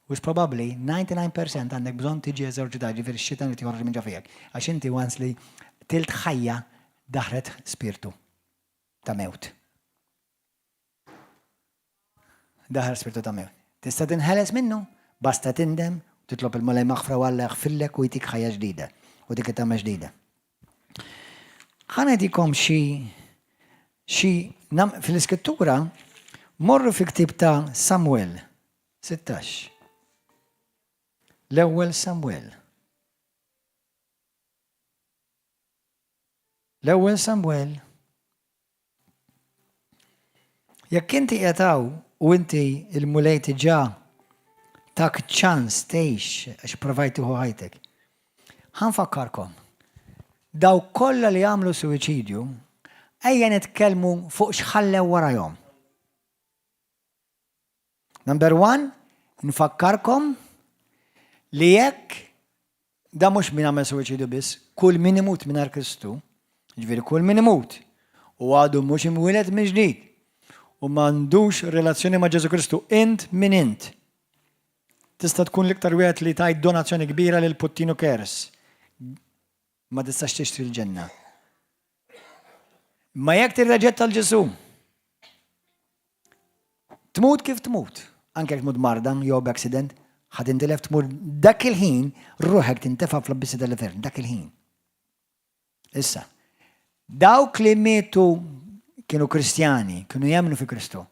which probabbly 99% għandek bżonn tiġi eżorċitat, ġifieri x-xitan irid joħroġ minn ġo fijek. Għax inti once li tilt ħajja daħlet spirtu ta' mewt. Daħal spirtu ta' mewt. Tista' tinħeles minnu, basta tindem, titlob il-Mulej maħfra u Alla jaħfirlek u jtik ħajja ġdida u dik it-tama ġdida. Ħa ngħidikom xi xi fil-iskrittura morru fi ktieb ta' Samuel 16. L-ewwel Samuel. L-ewwel Samuel Jekk inti qiegħed hawn u inti il-Mulej diġà tak ċans tgħix għax provajt tieħu ħajtek. Ħa nfakkarkom. Dawk kollha li għamlu suwiċidju, ejja nitkellmu fuq x'ħallew warajhom. Number one, nfakkarkom li jekk da mhux min għamel suwiċidju biss, kull min imut mingħajr Kristu, ġifieri kull min imut u għadu mhux imwieled minn ġdid u m'għandux relazzjoni ma' Ġesu Kristu, int min int. Tista' tkun l-iktar wieħed li tajt donazzjoni kbira lil Puttinu Cares. Ma tistax tixtri l-ġenna. Ma jekk tirreġetta l-Ġesu, Tmut kif tmut, anke jekk tmut marda jew b'accident, ħa tintilef tmur dak il-ħin, ruħek tintefa' fl-abbissi tal-infern, dak il-ħin. Issa, dawk li mietu kienu Kristjani, kienu jemmnu fi Kristu,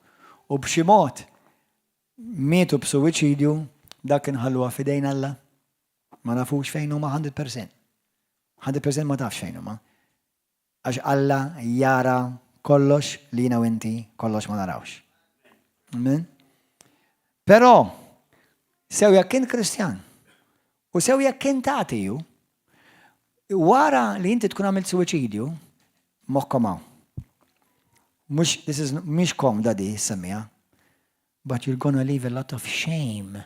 u b'xi mod mietu b'suwiċidju, dak inħalluha f'idejn Alla. Ma nafux fejn huma 100%. 100% ma tafx fejn huma. Għax Alla jara kollox li jiena u inti kollox ma narawx. Amen. Però, sew jekk int Kristjan u sew jekk int atiju, wara li inti tkun għamilt suwiċidju, moħħkom hawn. Mhux, this is, mhix komda di semmija, but you're gonna leave a lot of shame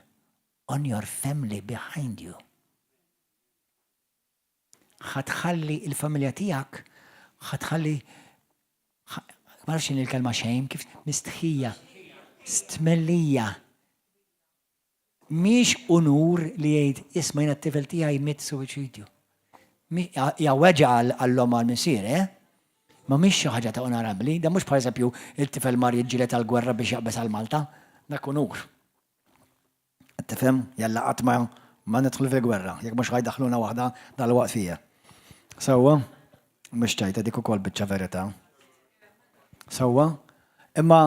on your family behind you. Ħa tħalli l-familja tiegħek, ħa tħalli ma nafx x'inhi l-kelma shame, kif mistħija, stmellija. Mhix unur li jgħid isma' jiena t-tifel tiegħi miet suwiċidju. Hija weġgħa għall-omm għall-missier, eh? Ma mhix xi ħaġa ta' onorabbli, da mhux pereżempju il-tifel mar jiġġieled għall-gwerra biex jaqbeż għal Malta, dak unur. Qed tifhem? Jalla qatt ma ma nidħlu fil-gwerra, jekk mhux ħa jdaħħluna waħda dalwaqt fija. Sewwa? Mhux ċajta dik ukoll biċċa verità. Sewwa? Imma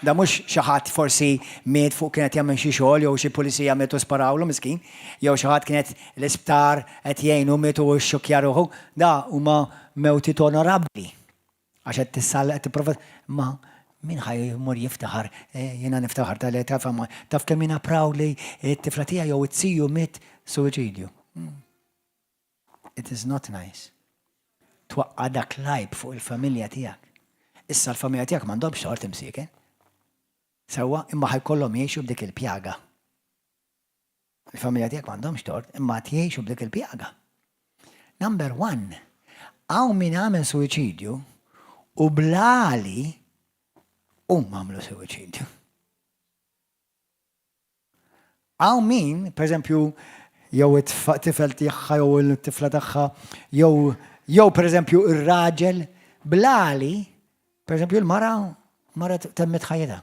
da mhux xi ħadd forsi miet fuq kienet jagħmel xi xogħol jew xi pulizija miet u sparawlu miskin, jew xi ħadd kienet l-isptar qed jgħinu miet u xxukkja ruħu, da huma mewtiet onorabbli. Għax qed tissal qed tipprova ma min ħa jmur jiftaħar, eh, jiena niftaħar tal taf taf kemm jiena proud li t-tifla tiegħi jew it-tiju miet suwiċidju. Hmm. It is not nice. Twaqqa dak lajb fuq il-familja tiegħek. Issa l-familja tiegħek m'għandhomx tort imsieken. Sewwa, imma ħajkollhom jgħixu b'dik il-pjaga. Il-familja tiegħek m'għandhomx tort, imma qed jgħixu b'dik il-pjaga. Number one, hawn min għamel suwiċidju u blali huma għamlu suwiċidju. Hawn min, per eżempju, jew it-tifel tagħha jew it-tifla tagħha, jew jew per eżempju ir-raġel blali, per eżempju l-mara mara temmet ħajjitha.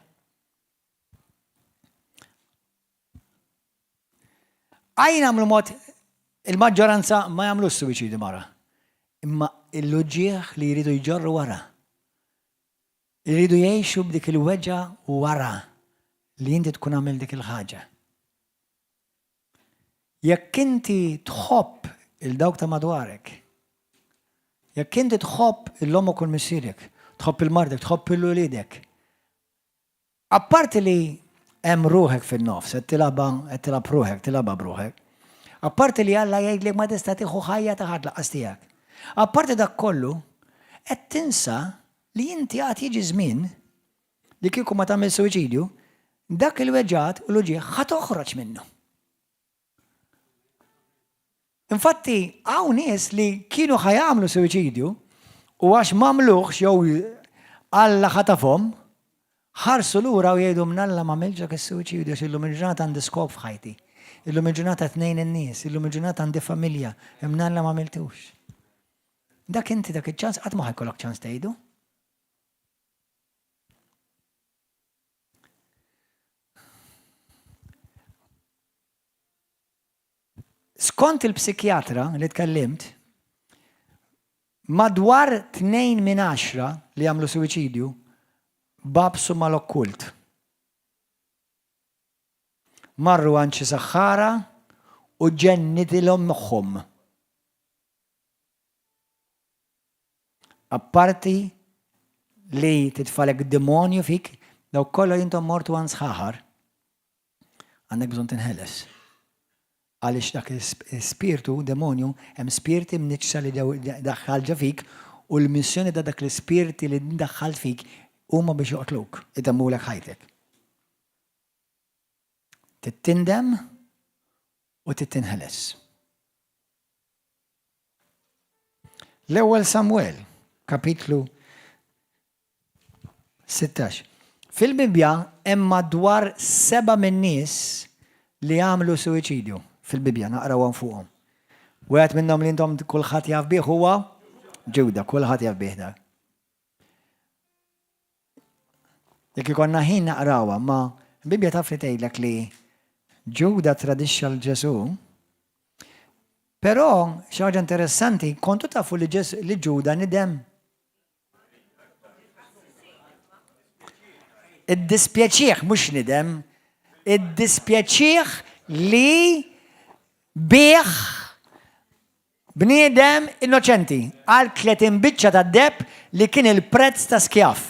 Għajn għamlu mod, il-maġġoranza ma jagħmlux suwiċidi mara. Imma l-uġieħ li jridu jġorru wara. Jridu jgħixu b'dik il-weġgħa wara li inti tkun għamil dik il-ħaġa. Jekk inti tħobb Il dawk ta' madwarek. Jekk inti tħobb il-ommok u l-missierek, tħobb il-martek, tħobb il-uliedek, apparti li hemm ruħek fin-nofs, qed tilgħabha, qed tilgħab ruħek, tilgħabha b'ruħek. Apparti li Alla jgħidlek ma tista' tieħu ħajja ta' ħadd laqqas tiegħek. Apparti dak kollu, qed tinsa li inti għad jiġi żmien li kieku ma tagħmel suwiċidju, dak il-weġgħat u l-uġigħ ħa toħroġ minnu. Infatti, hawn nies li kienu ħa jagħmlu suwiċidju u għax m'għamluhx jew Alla ħatafhom, ħarsu lura u jgħidu mnalla m'għamiltx dak is-suwiċidju għax illum il-ġurnata għandi skop f'ħajti. Illum il-ġurnata tnejn in-nies, illum il-ġurnata għandi familja, imnalla m'għamiltux. Dak inti dak iċ-ċans qatt ma ħajkollok ċans tgħidu. Skont il-psikjatra li tkellimt, madwar tnejn minn għaxra li għamlu suwiċidju babsu mal-okkult. Marru għand xi saħħara u ġennitilhom moħħhom. Apparti li titfalek demonju fik, dawk kollha li intom mortu għand sħaħar, Għandek bżonn tinħeles. Għaliex dak l-ispirtu, demonju, hemm spirti mniġġsa li daħħal ġo fik u l-missjoni ta' dak l-ispirti li daħħalt fik huma biex joqtluk, itemmulek ħajtek. Trid tindem u trid tinħeles. L-ewwel Samwel, kapitlu 16. Fil-Bibbja hemm madwar seba' min-nies li għamlu suwiċidju. Fil-Bibbja naqraw hawn fuqhom. Wieħed minnhom li intom kulħadd jaf bih huwa Ġuda, kulħadd jaf bih dak. Jekk ikollna ħin naqrawha, ma l-Bibbja taf li tgħidlek li Ġuda tradixxa l Ġesù. Però xi ħaġa interessanti, kontu tafu li li Ġuda nidem. Iddispjaċih, mhux nidem, iddispjaċih li bih bniedem innoċenti għal 30 biċċa ta' deb li kien il-prezz ta' skjav.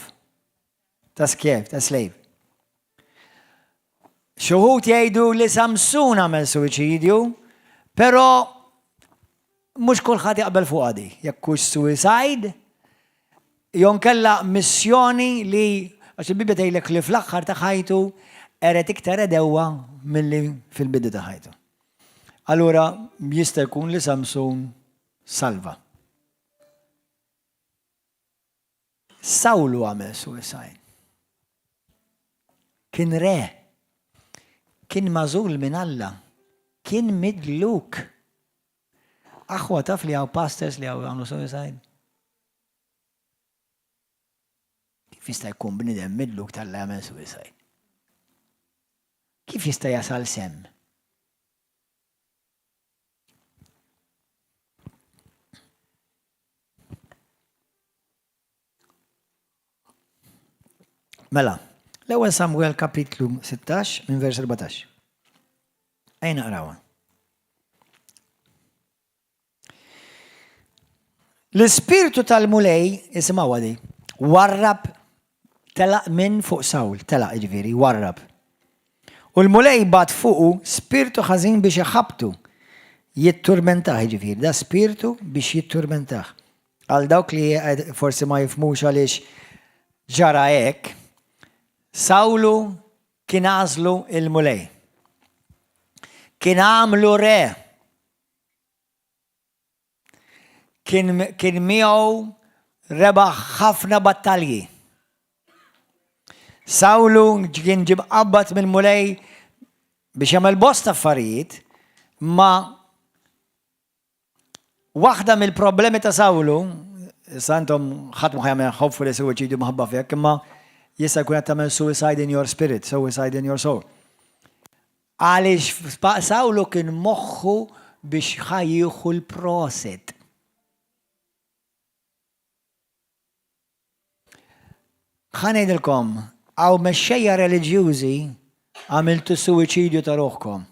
Ta' skjav, ta' slave. Xi wħud jgħidu li Samsun għamel suwiċidju, però mhux kulħadd jaqbel fuqha di, jekk hux suicide, jew nkella missjoni li għax il-Bibbja tgħidlek li fl-aħħar ta' ħajtu qered iktar għedewwa milli fil-bidu ta' ħajtu. Allura jista' jkun li Samsun salva. Sawlu għamel suicide. Kien re. Kien magħżul minn Alla. Kien midluk. Aħwa taf li hawn pastors li għamlu suicide? Kif jista' jkun bniedem midluk t'Alla jagħmel suicide? Kif jista' jasal s'hemm? Mela, l-ewwel Samuel kapitlu 16 minn vers 14. Ejja naqrawha. L-ispirtu tal-Mulej, isimgħu di, warrab telaq minn fuq Sawl, telaq jiġifieri, warrab. U l-Mulej bagħat fuqu spirtu ħażin biex iħabbtu, jitturmentah, jiġifieri, da spirtu biex jitturmentah. Għal dawk li forsi ma jifhmux għaliex ġara hekk, Sawlu kien għażlu il-Mulej. Kien għamlu re. Kien, kien miegħu rebaħ ħafna battalji. Sawlu kien ġie mqabbad mill-Mulej biex jagħmel bosta affarijiet, ma waħda mill-problemi ta' Sawlu, issa intom ħadd ma jagħmel hopefully suwiċidju maħabba fik, imma jista' jkun qed tagħmel suicide in your spirit, suicide in your soul. Għaliex Sawlu kien moħħu biex ħa jieħu l-prosit. Ħa ngħidilkom, hawn mexxejja reliġjużi għamiltu suwiċidju ta' ruħkom.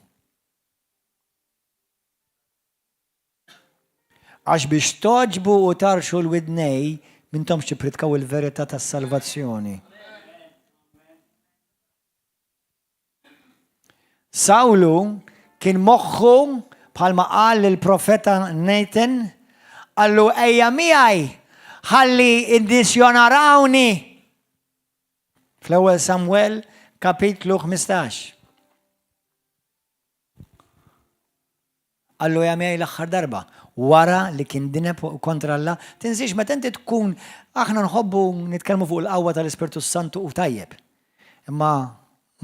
Għax biex togħġbu u tgħarrxu l-widnej, m'intomx tippritkaw il-verità tas-salvazzjoni. Sawlu kien moħħu bħalma qal lill-profeta Nathan, qallu ejja miegħi ħalli n-nies jonorawni. Fl-ewwel Samwel kapitlu 15. Qallu ejja miegħi l-aħħar darba. Wara li kien dineb kontra Alla, tinsiex meta inti tkun aħna nħobbu nitkellmu fuq il-qawwa tal-Ispirtu Santu u tajjeb. Imma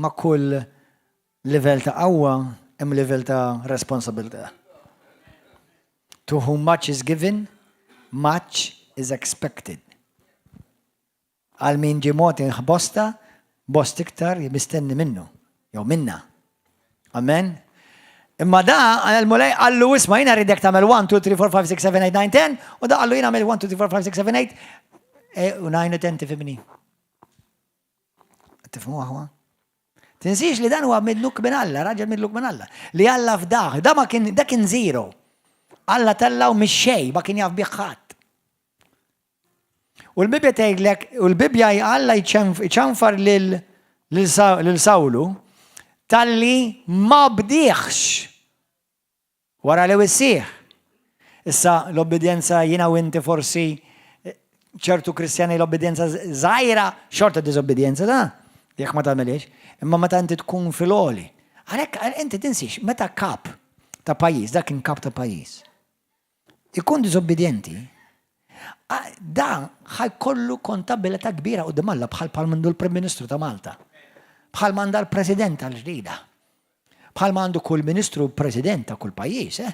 ma' kull livell ta' qawwa hemm livell ta' responsabilità. To whom much is given, much is expected. Għal min ġie mogħti bosta, bost iktar mistenni minnu, jew minna. Amen. Imma da, il-Mulej qallu isma' jiena rridek tagħmel 1, 2, 3, 4, 5, 6, 7, 8, 9, 10, u da qallu jiena għamel 1, 2, 3, 4, 5, 6, 7, 8, u 9 u 10 tifhimni. Tifhmu aħwa? Tinsiex li dan huwa midluk minn Alla, raġel midluk minn Alla. Li Alla fdaħ, da ma kien, da kien zero. Alla tellaw mix-xejn, ma kien jaf bih ħadd. U l-Bibbja tgħidlek, u l-Bibbja Alla jċanfar lil Sawlu talli ma bdieħx wara li wissih. Issa l-obbedjenza jiena u inti forsi ċertu Kristjani l-obbedjenza żgħira xorta diżobbedjenza da, jekk ma tagħmilhiex, imma meta inti tkun fil-għoli. Għalhekk inti tinsiex meta kap ta' pajjiż, dak kien kap ta' pajjiż. Ikun diżobbedjenti, da ħa jkollu kontabilità kbira quddiem Alla bħal bħal m'għandu l-Prim Ministru ta' Malta. Bħal m'għandha l-President tal-ġdida. Bħal m'għandu kull Ministru u President ta' kull pajjiż, eh?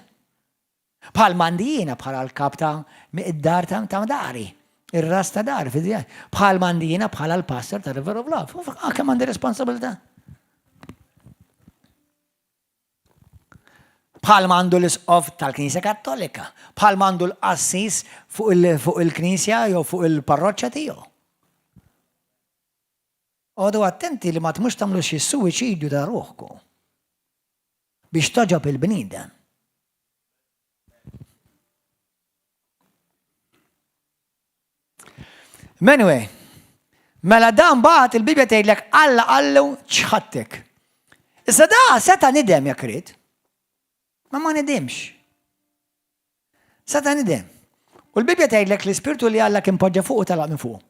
Bħal m'għandi jiena bħala l-kap ta' id-dar ta' dari, ir-ras ta' dar, bħal m'għandi jiena bħala l-pastor ta' River of Love. Ah, kemm għandi responsabilità. Bħalma għandu l-isqof tal-Knisja Kattolika, bħalma għandu l-qassis fuq il-knisja jew fuq il-parroċċa tiegħu. Għodu attenti li ma tmux tagħmlu xi suwiċidju ta' ruħkom biex toġob il-bniedem. Anyway, mela dan bagħat il-Bibja tgħidlek Alla qallu ċħattek. Issa da seta' nidem jekk ried. Ma ma nidimx. Seta' nidem. U l-Bibja tgħidlek l-ispirtu li Alla kien poġġa fuq u talaq minn fuq.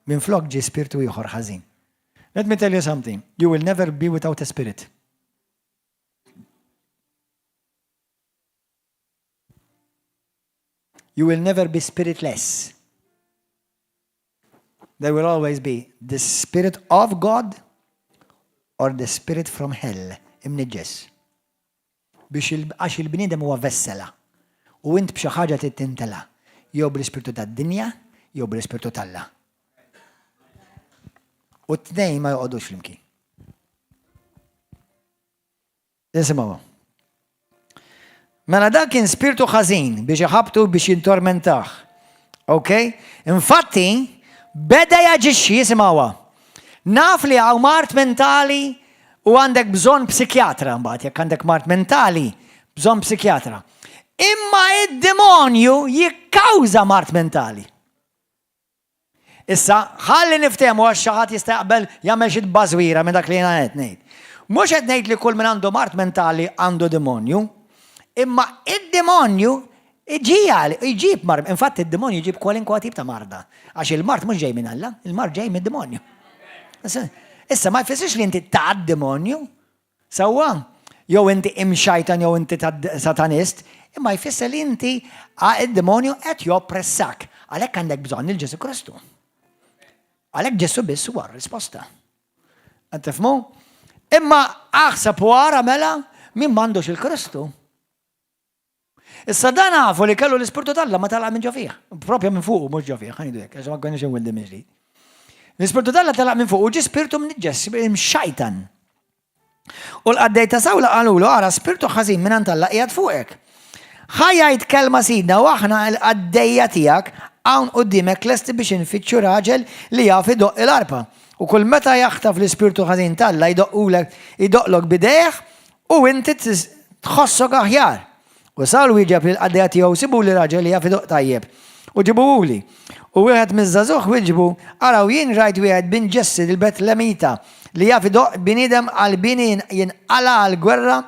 Minn flok ġie spirtu ieħor ħażin. Let me tell you something. You will never be without a spirit. You will never be spiritless. There will always be the spirit of God or the spirit from hell, imniġġes. Biex għax il-bniedem huwa vessela. U int b'xi ħaġa trid tintela' jew bl-ispirtu tad-dinja jew bl-ispirtu t'Alla. U t-tnejn ma joqogħdux flimkien. Nisimgħu. Mela dak kien spirtu ħażin biex iħabtu biex jintormentah. Ok? Infatti, beda jaġixxi jisimgħuha. Naf li hawn mart mentali u għandek bżonn psikjatra mbagħad jekk għandek mart mentali, bżonn psikjatra. Imma id-demonju jikkawża mart mentali. Issa, ħalli niftehmu għax xi ħadd jista' jaqbel jagħmel xi tbażwira minn dak li jiena qed ngħid. Mhux qed ngħid li kull min għandu mard mentali għandu demonju, imma id-demonju iġiegħel, iġib mard, infatti id-demonju jġib kwalinkwa tip ta' marda. Għax il-mard mhux ġej minn Alla, il-mard ġej mid-demonju. Issa ma jfissirx li inti ta' demonju, Sewwa? Jew inti imxajtan jew inti satanist, imma jfisser li inti id-demonju qed joppressak. Għalhekk għandek bżonn il Ġesu Kristu. Għalhekk Ġesu biss huwa r-risposta. Qed tifhmu? Imma aħseb u ara mela min m'għandux il-Kristu. Issa dan nafu li kellu l-Ispirtu t'Alla ma telaq minn ġo fih. Propja minn fuq, mhux ġo fih, ħanidu hekk, għax ma konniex inwildi minn ġdid. L-Ispirtu t'Alla telaq minn fuq u ġie spirtu mniġġes, imxajtan. U l-qaddej ta' Sawla qalulu, ara spirtu ħażin minn għand Alla qiegħed fuqek. Ħa jgħid kelma sidna u aħna l-qaddejja tiegħek hawn quddiemek lesti biex infittxu raġel li jaf idoqq il-arpa. U kull meta jaħtaf l-ispirtu ħażin t'Alla jdoqqulek, jdoqqlok b'idejh u inti tħossok aħjar. U Sawl wieġeb lill-qaddejja tiegħu, Sibuli raġel li jaf idoqq tajjeb, u ġibuhuli. U wieħed miż-żagħżugħ wieġbu, Araw, jien rajt wieħed bin Ġessi l-Betlemita, li jaf idoqq, bniedem qalbieni jinqala' għall-gwerra,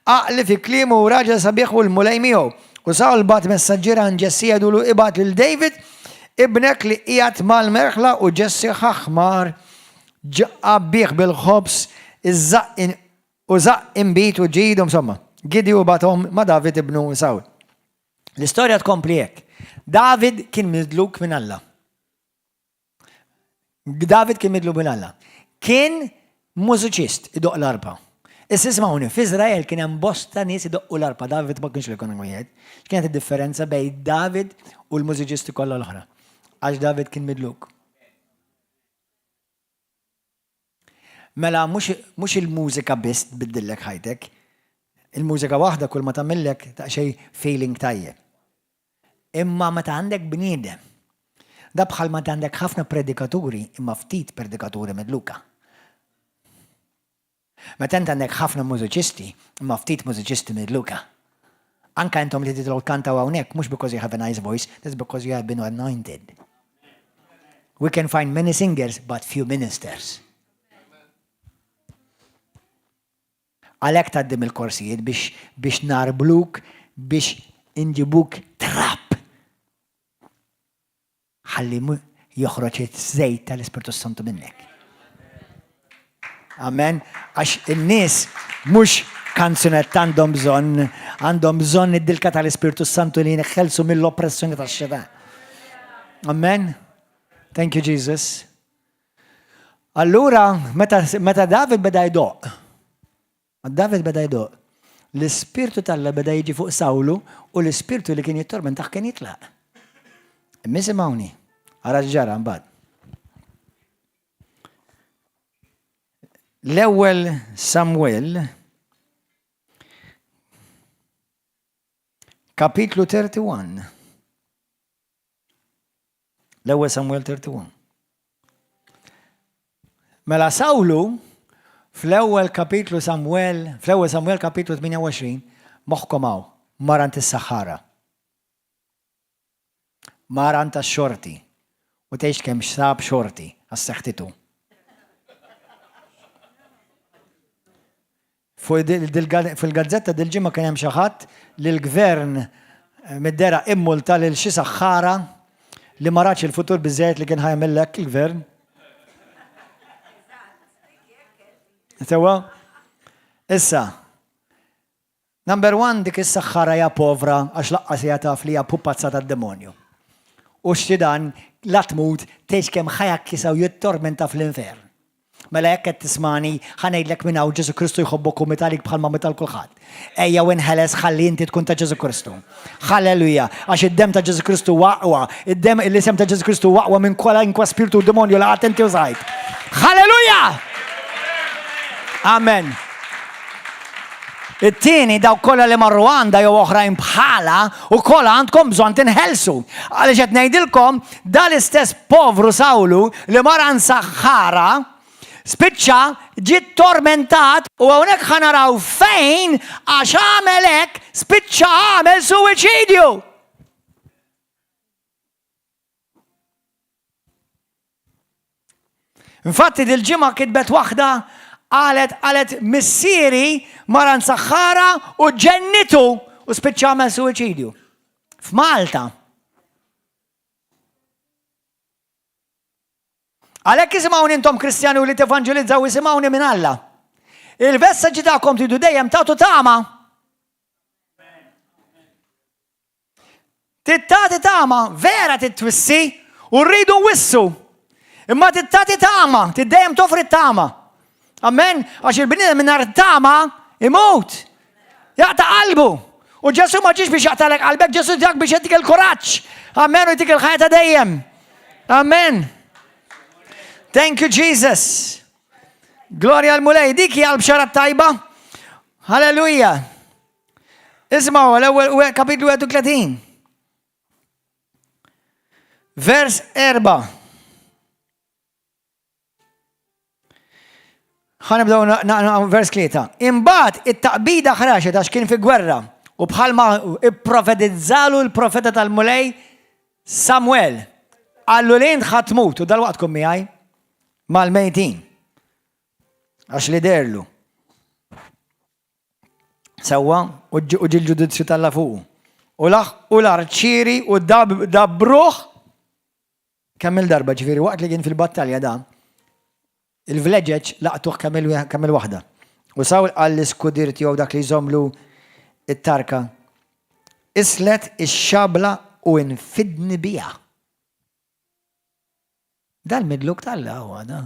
għaqli fi kliemu u raġel sabiħ u l-Mulej miegħu. U Sawl bagħat messaġġier għand Ġessi jgħidulu, Ibgħat lil David, ibnek li qiegħed mal-merħla u Ġessi ħa ħmar għabbih bil-ħobż, iż-żaqq u żaqq inbid u ġid u insomma, gidi u bagħathom ma' David ibnu Sawl. L-istorja tkompli hekk. David kien midluk minn Alla. David kien midluk minn Alla. Kien mużiċist idoq l-arpa. Issa ismawni, f'Iżrael kien hemm bosta nies idoqqu l-arpa, David ma kienx l-ikun wieħed. X'kienet id-differenza bejn David u l-mużiċisti kollha l-oħra? Għax David kien midluk. Mela mhux il-mużika biss tbiddillek ħajtek. Il-mużika waħda kull ma tagħmillek daqsxejn feeling tajjeb. Imma meta għandek bniedem, da bħal meta għandek ħafna predikaturi imma ftit predikaturi midluka. Meta int għandek ħafna mużiċisti imma ftit mużiċisti midluka. Anka intom li titlu kantaw hawnhekk mhux because you have a nice voice, that's because you have been anointed. We can find many singers but few ministers. Għalhekk tgħaddi mill-korsijiet biex biex narbluk biex inġibuk trab. Ħalli joħroġ iż-żejt tal-Ispirtu Santu minnek. Amen. Għax in-nies mhux kanzunett għandhom bżonn, għandhom bżonn id-dilka tal-Ispirtu Santu li jinħelsu mill-oppressjoni tax-xitan. Amen. Thank you, Jesus. Allura, meta, meta David beda jdoq, David beda jdoq, l-ispirtu t'Alla beda jiġi fuq Sawlu u l-ispirtu li kien jittormentah kien jitlaq. Imma isimgħuni, ara x'ġara mbagħad. L-ewwel Samuel kapitlu 31. L-ewwel Samuel 31. Mela Sawlu fl-ewwel kapitlu Samuel, fl-ewwel Samuel kapitlu 28, moħħkom hawn, mar għand is-saħħara. Mar għand tax-xorti. U tgħidx kemm sab xorti għas seħtitu. Fil-gazzetta dil-ġimgħa kien hemm xi ħadd li l-gvern mid-dehra immulta lil xi saħħara li ma ratx il-futur biżżejjed li kien ħa jagħmel hekk il-gvern. Sewwa? Issa, number one dik is-saħħara hija povra għax laqqas hija taf li hija pupazza tad-demonju. U x'ti dan la tmut tgħidx kemm ħa jgħakkisha u jittormenta fl-infern. Mela jekk qed tismagħni, ħa ngħidlek minn hawn Ġesù Kristu jħobbok u miet għalik bħalma miet għal kulħadd. Ejja u inħeles ħalli inti tkun ta' Ġesù Kristu. Ħalleluja! Għax id-demm ta' Ġesù Kristu huwa aqwa, id-demm, l-isem ta' Ġesù Kristu huwa aqwa minn kwalinkwa spirtu u demonju li qatt inti użajt. Ħalleluja! Amen. It-tieni, dawk kollha li marru għandha jew oħrajn bħalha, ukoll għandkom bżonn tinħelsu. Għaliex qed ngħidilkom, dan l-istess povru Sawlu li mar għand saħħara, spiċċa ġie tormentat u hawnhekk ħa naraw fejn għax għamel hekk spiċċa għamel suwiċidju. Infatti dil-ġimgħa kitbet waħda qalet qalet missieri mar għand saħħara u ġennitu u spiċċa għamel suwiċidju. F'Malta. Għalhekk isimgħuni intom Kristjani u li tevanġelizzaw isimgħuni minn Alla. Il-messaġġi tagħkom tridu dejjem tagħtu tama. Trid tagħti tama, vera trid twissi, u rridu nwissu. Imma trid tagħti tama, trid dejjem toffri tama. Amen? Għax il-bniedem mingħajr tama imut. Jaqta' qalbu. U Ġesu ma ġiex biex jaqtalek qalbek, Ġesu ġak biex jagħtik il-kuraġġ. Amen u jtik il-ħajja ta' dejjem. Amen. Thank you Jesus. Glorja l-Mulej, dik hija l-bxara tajba. Halleluja. Ismgħu l-ewwel kapitlu 31. Vers 4. Ħanibdew naqra vers 3. Imbagħad it-taqbida ħraxet għax kien fi gwerra. U bħalma ipprofetizzalu l-profeta tal-Mulej Samuel, qallu li int ħa tmut u dalwaqt tkun miegħi mal-mejtin. Għax li derlu. Sewwa, u ġie l-ġudizzju t'Alla fuqu. U laħqu l-arċieri u dabbruh kemm il-darba, ġifieri waqt li kien fil-battalja da, il-vleġeġ laqtuh kemm il-waħda. U Sawl qal l-iskudier tiegħu dak li jżommlu it-tarka, Islet ix-xabla u infidni biha. Dal-midluk t'Alla huwa da.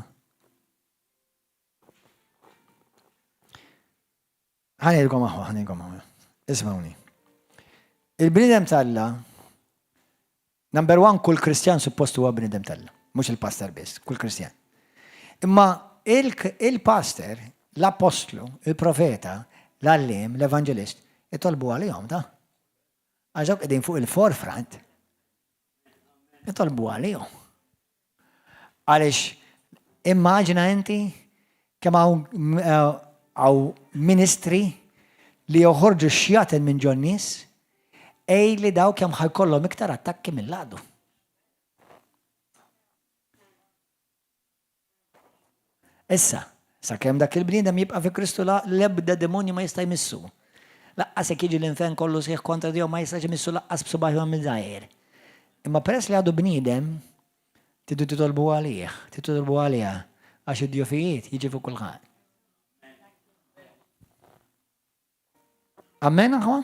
Ħanilkom aħwa, ħanilkom aħwa. Ismawni. Il-bniedem t'Alla, number one, kull Kristjan suppost huwa bniedem t'Alla, mhux il-pastor biss, kull Kristjan. Imma il-pastor, l-apostlu, il-profeta, l-għalliem, l-evanġelist, itolbu għalihom ta' għax dawk qegħdin fuq il-forefront. Itolbu għalihom. Għaliex immaġina inti kemm hawn eh, ministri li joħorġu xjaten minn ġon nies, ej li daw kemm ħajkollhom iktar attakki mill-għadu. Issa, sakemm dak il-bniedem jibqa' fi Kristu la l-ebda demonju ma jista' jmissu. Laqqas jekk jiġi l-infern kollu sħiħ kontra tiegħu ma jistax imissu laqqas b'subgħajh mill-żgħir. Imma peress li għadu bniedem, tridu titolbu għalih, titolbu għaliha, għax id-djufijiet jiġi fuq kulħadd. Amen, aħwa?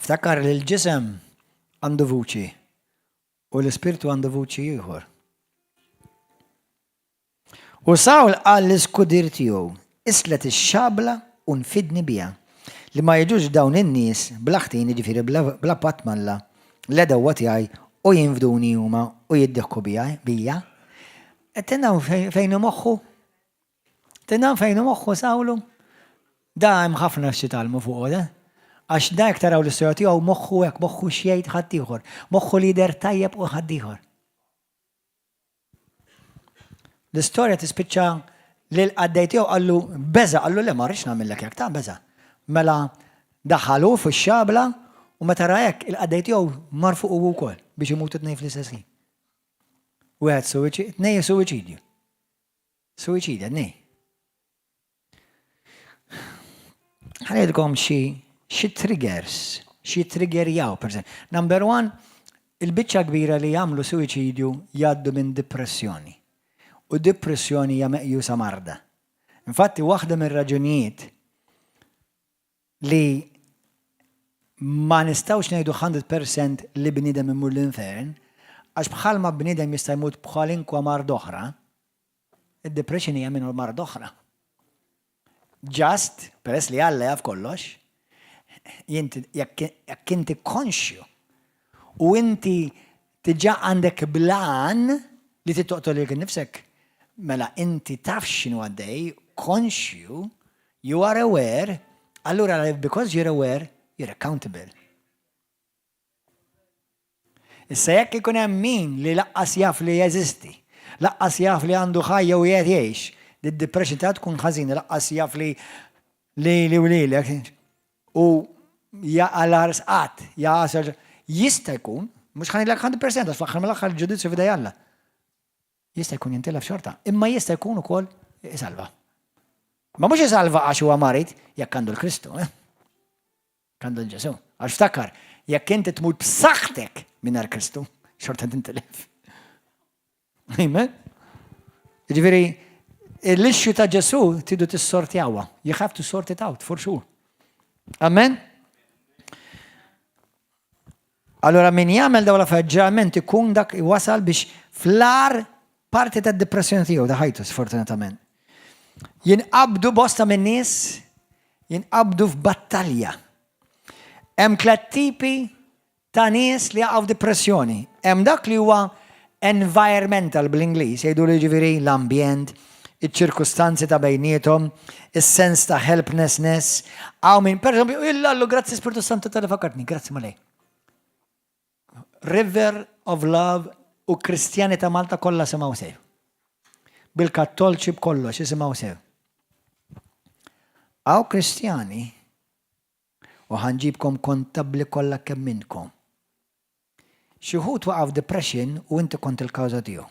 Ftakar li l-ġisem għandu vuċi u l-ispirtu għandu vuċi ieħor. U Sawl qal l-iskudir tiegħu, islet ix-xabla u nfidni biha, li ma jiġux dawn in-nies bla ħtin, jiġifieri bla patt m'Alla, l-għedewwa tiegħi u jinfduni huma u jiddieħku bija. Qed tindaw fejn hu moħħu? Tinam fejn hu moħħu Sawlu? Da hemm ħafna x'titgħallmu fuqu da. Għax da jekk taraw l-istorja tiegħu moħħu hekk, moħħu x'jgħid ħaddieħor, moħħu li jidher tajjeb u ħaddieħor. L-istorja tispiċċa li l-qaddej tiegħu qallu beża, qallu le ma rridx nagħmillek hekk ta' beża. Mela daħalu fix-xabla u meta ra hekk il-qaddej tiegħu mar fuqu wkoll biex imutu tnejn fl-istess ħin. Wieħed suwiċidju, tnejn suwiċidju. Suwiċida, nej. Ħanidkom xi xi triggers, xi triggerjaw, per esempio. Number one, il-biċċa kbira li jagħmlu suwiċidju jgħaddu minn depressjoni. U depressjoni hija meqjusa marda. Infatti, waħda mir-raġunijiet li ma nistgħux ngħidu 100% li bniedem imur l-infern, għax bħalma bniedem jista' jmut b'kwalinkwa mard oħra, id-depression hija minn mard oħra. Just, peress li Alla jaf kollox, jekk inti konxju u inti diġà għandek blan li tittoqtol lilek innifsek, mela inti taf x'inhu għaddej, konxju, You are aware, allura because you're aware, you're accountable. Issa jekk ikun hemm min li laqqas jaf li jeżisti, laqqas jaf li għandu ħajja u qiegħed jgħix, di depression ta' tkun ħażina, laqqas jaf li li li u lilek u jaqa' l-ars qatt, jaqa' jista' jkun, mhux ħanilek 100% għax fl-aħħar mill-aħħar il-ġudizzju f'idej Alla. Jista' jkun jintilef xorta, imma jista' jkun ukoll isalva. Ma mhux isalva għax huwa marid jekk għandu l-Kristu, eh? Għandu l-Ġesu. Għax ftakar, jekk inti tmut b'saħħtek mingħajr Kristu, xorta tintilef. Amen? Ġifieri, l-issue ta' Ġesu tridu tissortjawha. You have to sort it out, for sure. Amen? Allura min jagħmel dawn l-affarijiet ġeneralment ikun dak wasal biex fl-agħar parti tad-depressjoni tiegħu ta' ħajtu sfortunatament. Jinqabdu bosta minn nies jinqabdu f'battalja. Hemm tliet tipi ta' nies li jaqgħu f'depressjoni. Hemm dak li huwa environmental bl-Ingliż, jgħidu li ġifieri l-ambjent, iċ-ċirkustanzi ta' bejniethom, is-sens ta' helplessness. Hawn min, per eżempju, illallu grazzi Spiritu Santu talli fakkartni, grazzi Mulej. River of Love u Kristjani ta' Malta kollha simgħu sew. Bil-Kattolċi b'kollox isimgħu sew. Hawn Kristjani, u ħa nġibkom kontabbli kollha kemm intkom. Xi wħud waqa' f'depression u inti kont il-kawża tiegħu.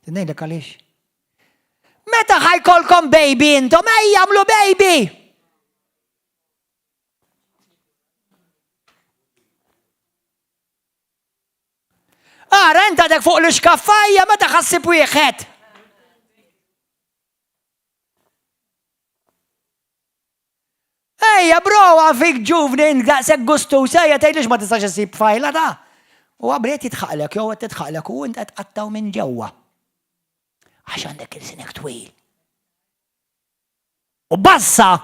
Ngħidlek għaliex? Meta ħa jkollkom baby intom, ejja għamlu baby! Ara, int għadek fuq l-iskaffa meta ħassib wieħed. Ejja bro, għafik ġuvni int daqshekk gustuż, ejja tgħidlix ma tistax issib tfajla ta. U għabri qed jitħaqlek jew qed titħaqlek u int qed tqattgħu minn ġewwa. Għax għandek ilsinek twil. U bassa!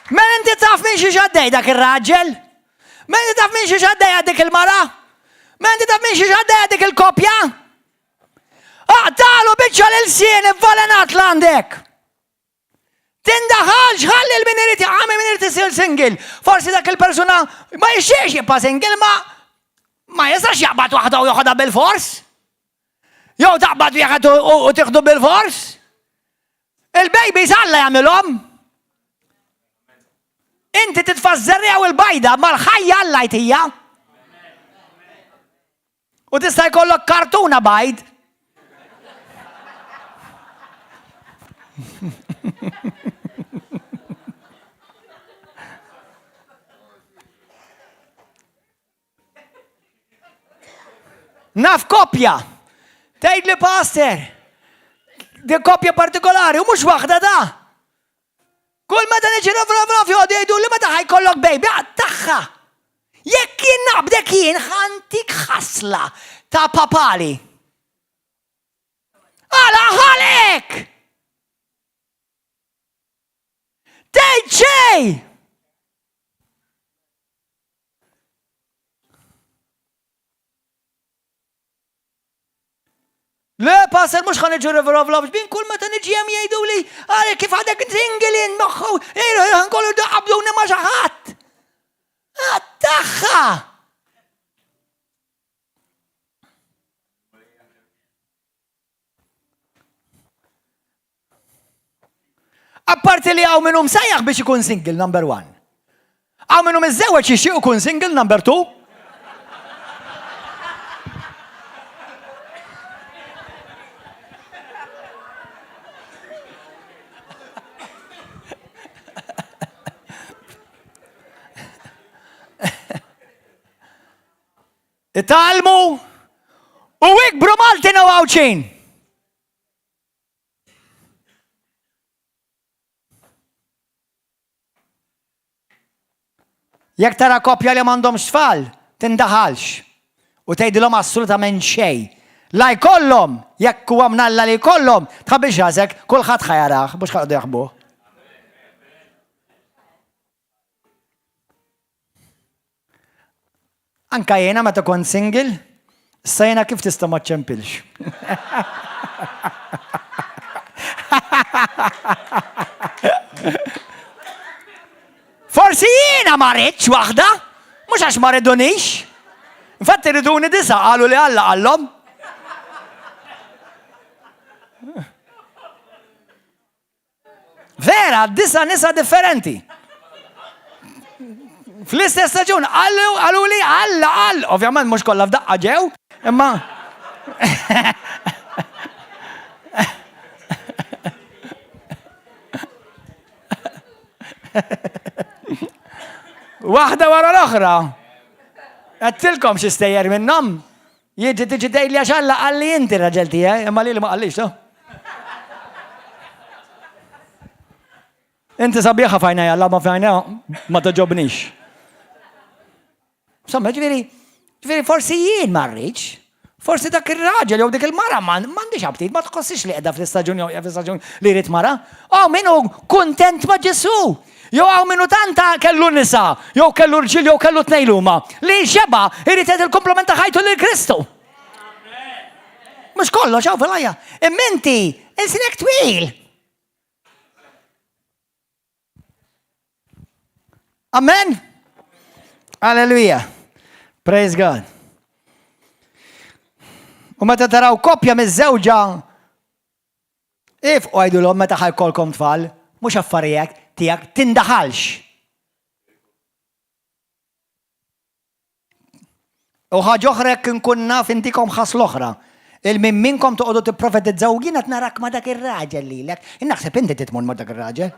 Mela inti taf minn xi għaddej dak ir-raġel? Mela inti taf minn xi għaddej dik il-mara? Mela inti taf minn xi għaddej dik il-koppja? Aqtalu biċċa l-sien ivvalenat l-għandek. Tindaħalx ħalli l-min irid jaqam min irid isir single. Forsi dak il-persuna ma jixtieqx jibqa' single ma ma jistax jaqbad waħda u joħodha bil-fors. Jew taqbad wieħed u tieħdu bil-fors. Il-babies Alla jagħmilhom. Inti titfa' żerriegħa u l-bajda mal-ħajja Alla jtija. U tista' jkollok kartuna bajd. Naf koppja. Tgħid li pastor. Di koppja partikolari u mhux waħda da. Kull meta niġi raf raf raf joqogħdu jgħidu li meta ħajkollok baby tagħha. Jekk jien naqbdek jien ħantik ħasla ta' papali. Għala ħalek! Tgħid xejn! Le, pastor, mux ħan iġu River of Love, bin kull meta niġi hemm jgħidu li għale kif għadek single in moħħu, ħankollu qabduni ma' xi ħadd. Tagħha! Apparti li hawn minnu msejjaħ biex ikun single number one. Hawn minnu miżżewweġ jixtieq ikun single number two. Itgħallmu u ikbru Maltin u Għawdxin. Jekk tara koppja li m'għandhomx tfal, tindaħalx u tgħidilhom assolutament xejn. La jkollhom, jekk huwa mnalla li jkollhom, tħabbilx rasek, kulħadd ħa jarah, mhux ħa jaħbuh. Anka jiena meta kont single, issa jiena kif tista' ma ċċempilx. Forsi jiena ma rridx waħda, mhux għax ma ridunix. Infatti riduni disa qalu li Alla qallhom. Vera, disa nisa differenti. Fl-istess staġun, għallu li għalla għall. Ovvjament mhux kollha f'daqqa ġew, imma. Waħda wara l-oħra. Għattilkom xi stejjer minnhom. Jiġi tiġi tgħidli għax Alla qalli inti raġel tiegħi, imma lili ma qallix, to. Inti sabiħa fajna Alla ma fajna ma toġobnix. Insomma, ġifieri, ġifieri forsi jien ma rridx, forsi dak ir-raġel jew dik il-mara m'għandix aptit, ma tħossix li qiegħda fl-istaġun jew fl-istaġun li jrid mara. Oh, min hu kuntent ma' Ġesù. Jew hawn min hu tant kellu nisa, jew kellu rġiel jew kellu tnejn huma, li xeba' irid jagħti l-kumplament ta' ħajtu lil Kristu. Mhux kollox hawn fil-ħajja. Imma inti ilsinek twil. Amen. Alleluja. Praise God. U meta taraw koppja miż-żewġa if u għajdulhom meta ħajkolkom tfal, mhux affarijiet tiegħek tindaħalx. U ħaġa oħra jekk inkun naf intikom ħas l-oħra. Il-min minnkom toqgħodu tipprofetizzaw jien qed narak ma' dak ir-raġel lilek. Naħseb inti titmur ma' dak ir-raġel.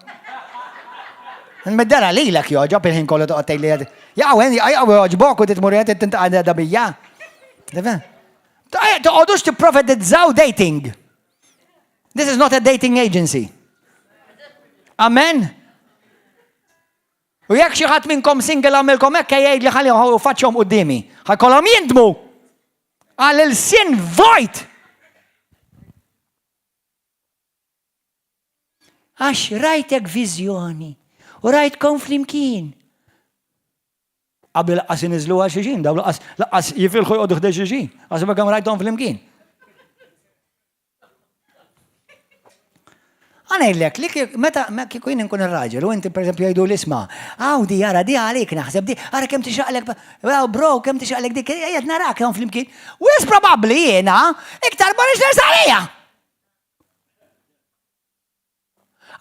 Mid-dara lilek jogħġob il-ħin kollu toqgħod tgħidli jaqgħu jaqgħu jogħġbok u titmur qed tintqagħda bija. Toqgħodux tipprofetizzaw dating. This is not a dating agency. Amen. U jekk xi ħadd minnkom single għamilkom hekk jgħidli ħalli u faċċhom quddiemi. Ħajkollhom jindmu għal il-sin vojt. Għax rajtek viżjoni u rajtkom flimkien. Qabel laqqas iniżlu għal xulxin, daw laqqas laqqas jifilħu joqogħdu ħdej xulxin, għax ma kemm rajthom flimkien. Għanajlek, li meta kieku jien nkun ir-raġel u inti pereżempju jgħidu l-isma, għaw di ara di għalik naħseb di, ara kemm tixaqlek, bro, kemm tixaqlek dik, qiegħed narak hawn flimkien. Wis probabbli jiena iktar ma nix għalija.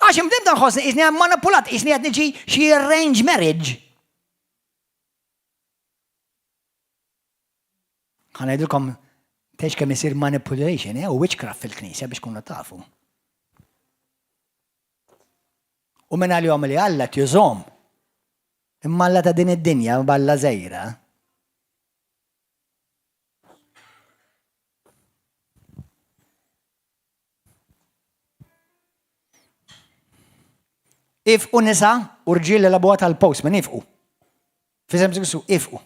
Għax imdim dan ħossni qisni hemm manipulat, qisni qed niġi xi arrange marriage. Ħa ngħidilkom tgħix kemm isir manipulation eh, u witchcraft fil-knisja biex kunu tafu. U minn għalihom li Alla tjużhom. Imma Alla ta' din id-dinja balla żejra. Ifqu nisa u rġiel li labuha tal-postman, ifqu. F'isem Ġesù, ifqu.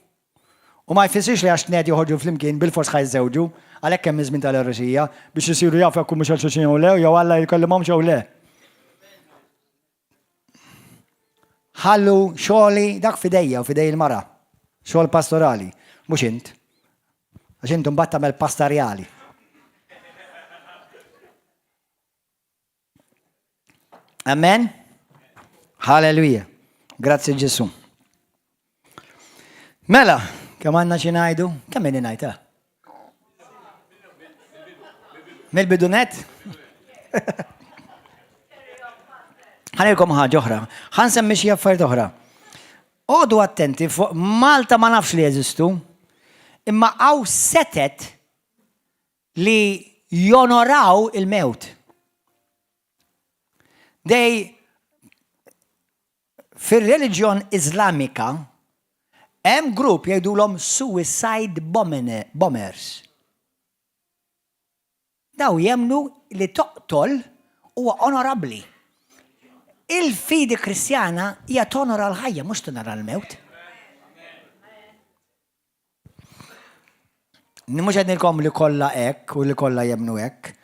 U ma jfissirx li għax tnejn joħorġu flimkien bilfors ħa jiżżewġu, għalhekk hemm iż-żmien tal-għerusija, biex isiru jafu jekk humiex għal xulxin jew le, jew Alla jkellimhomx jew le. Ħallu xogħli dak f'idejja u f'idej il-mara. Xogħol pastorali, mhux int. Għax int imbagħad tagħmel pastarjali. Amen? Halleluja. Grazzi Ġesu. Mela, kemm għandna xi ngħidu? Kemm inni ngħid eh? Mill-bidunet? Ħanilkom ħaġa oħra. Ħa nsemmi xi affarijiet oħra. Oqogħdu attenti fuq Malta ma nafx li jeżistu, imma hawn setet li jonoraw il-mewt. Dej fir-reliġjon Iżlamika hemm grupp jgħidulhom suicide bombers. Daw jemmnu li toqtol huwa onorabbli. Il-fidi Kristjana hija tonora l-ħajja mhux tonora l-mewt. Mhux qed ngħidilkom li kollha hekk u li kollha jemmnu hekk,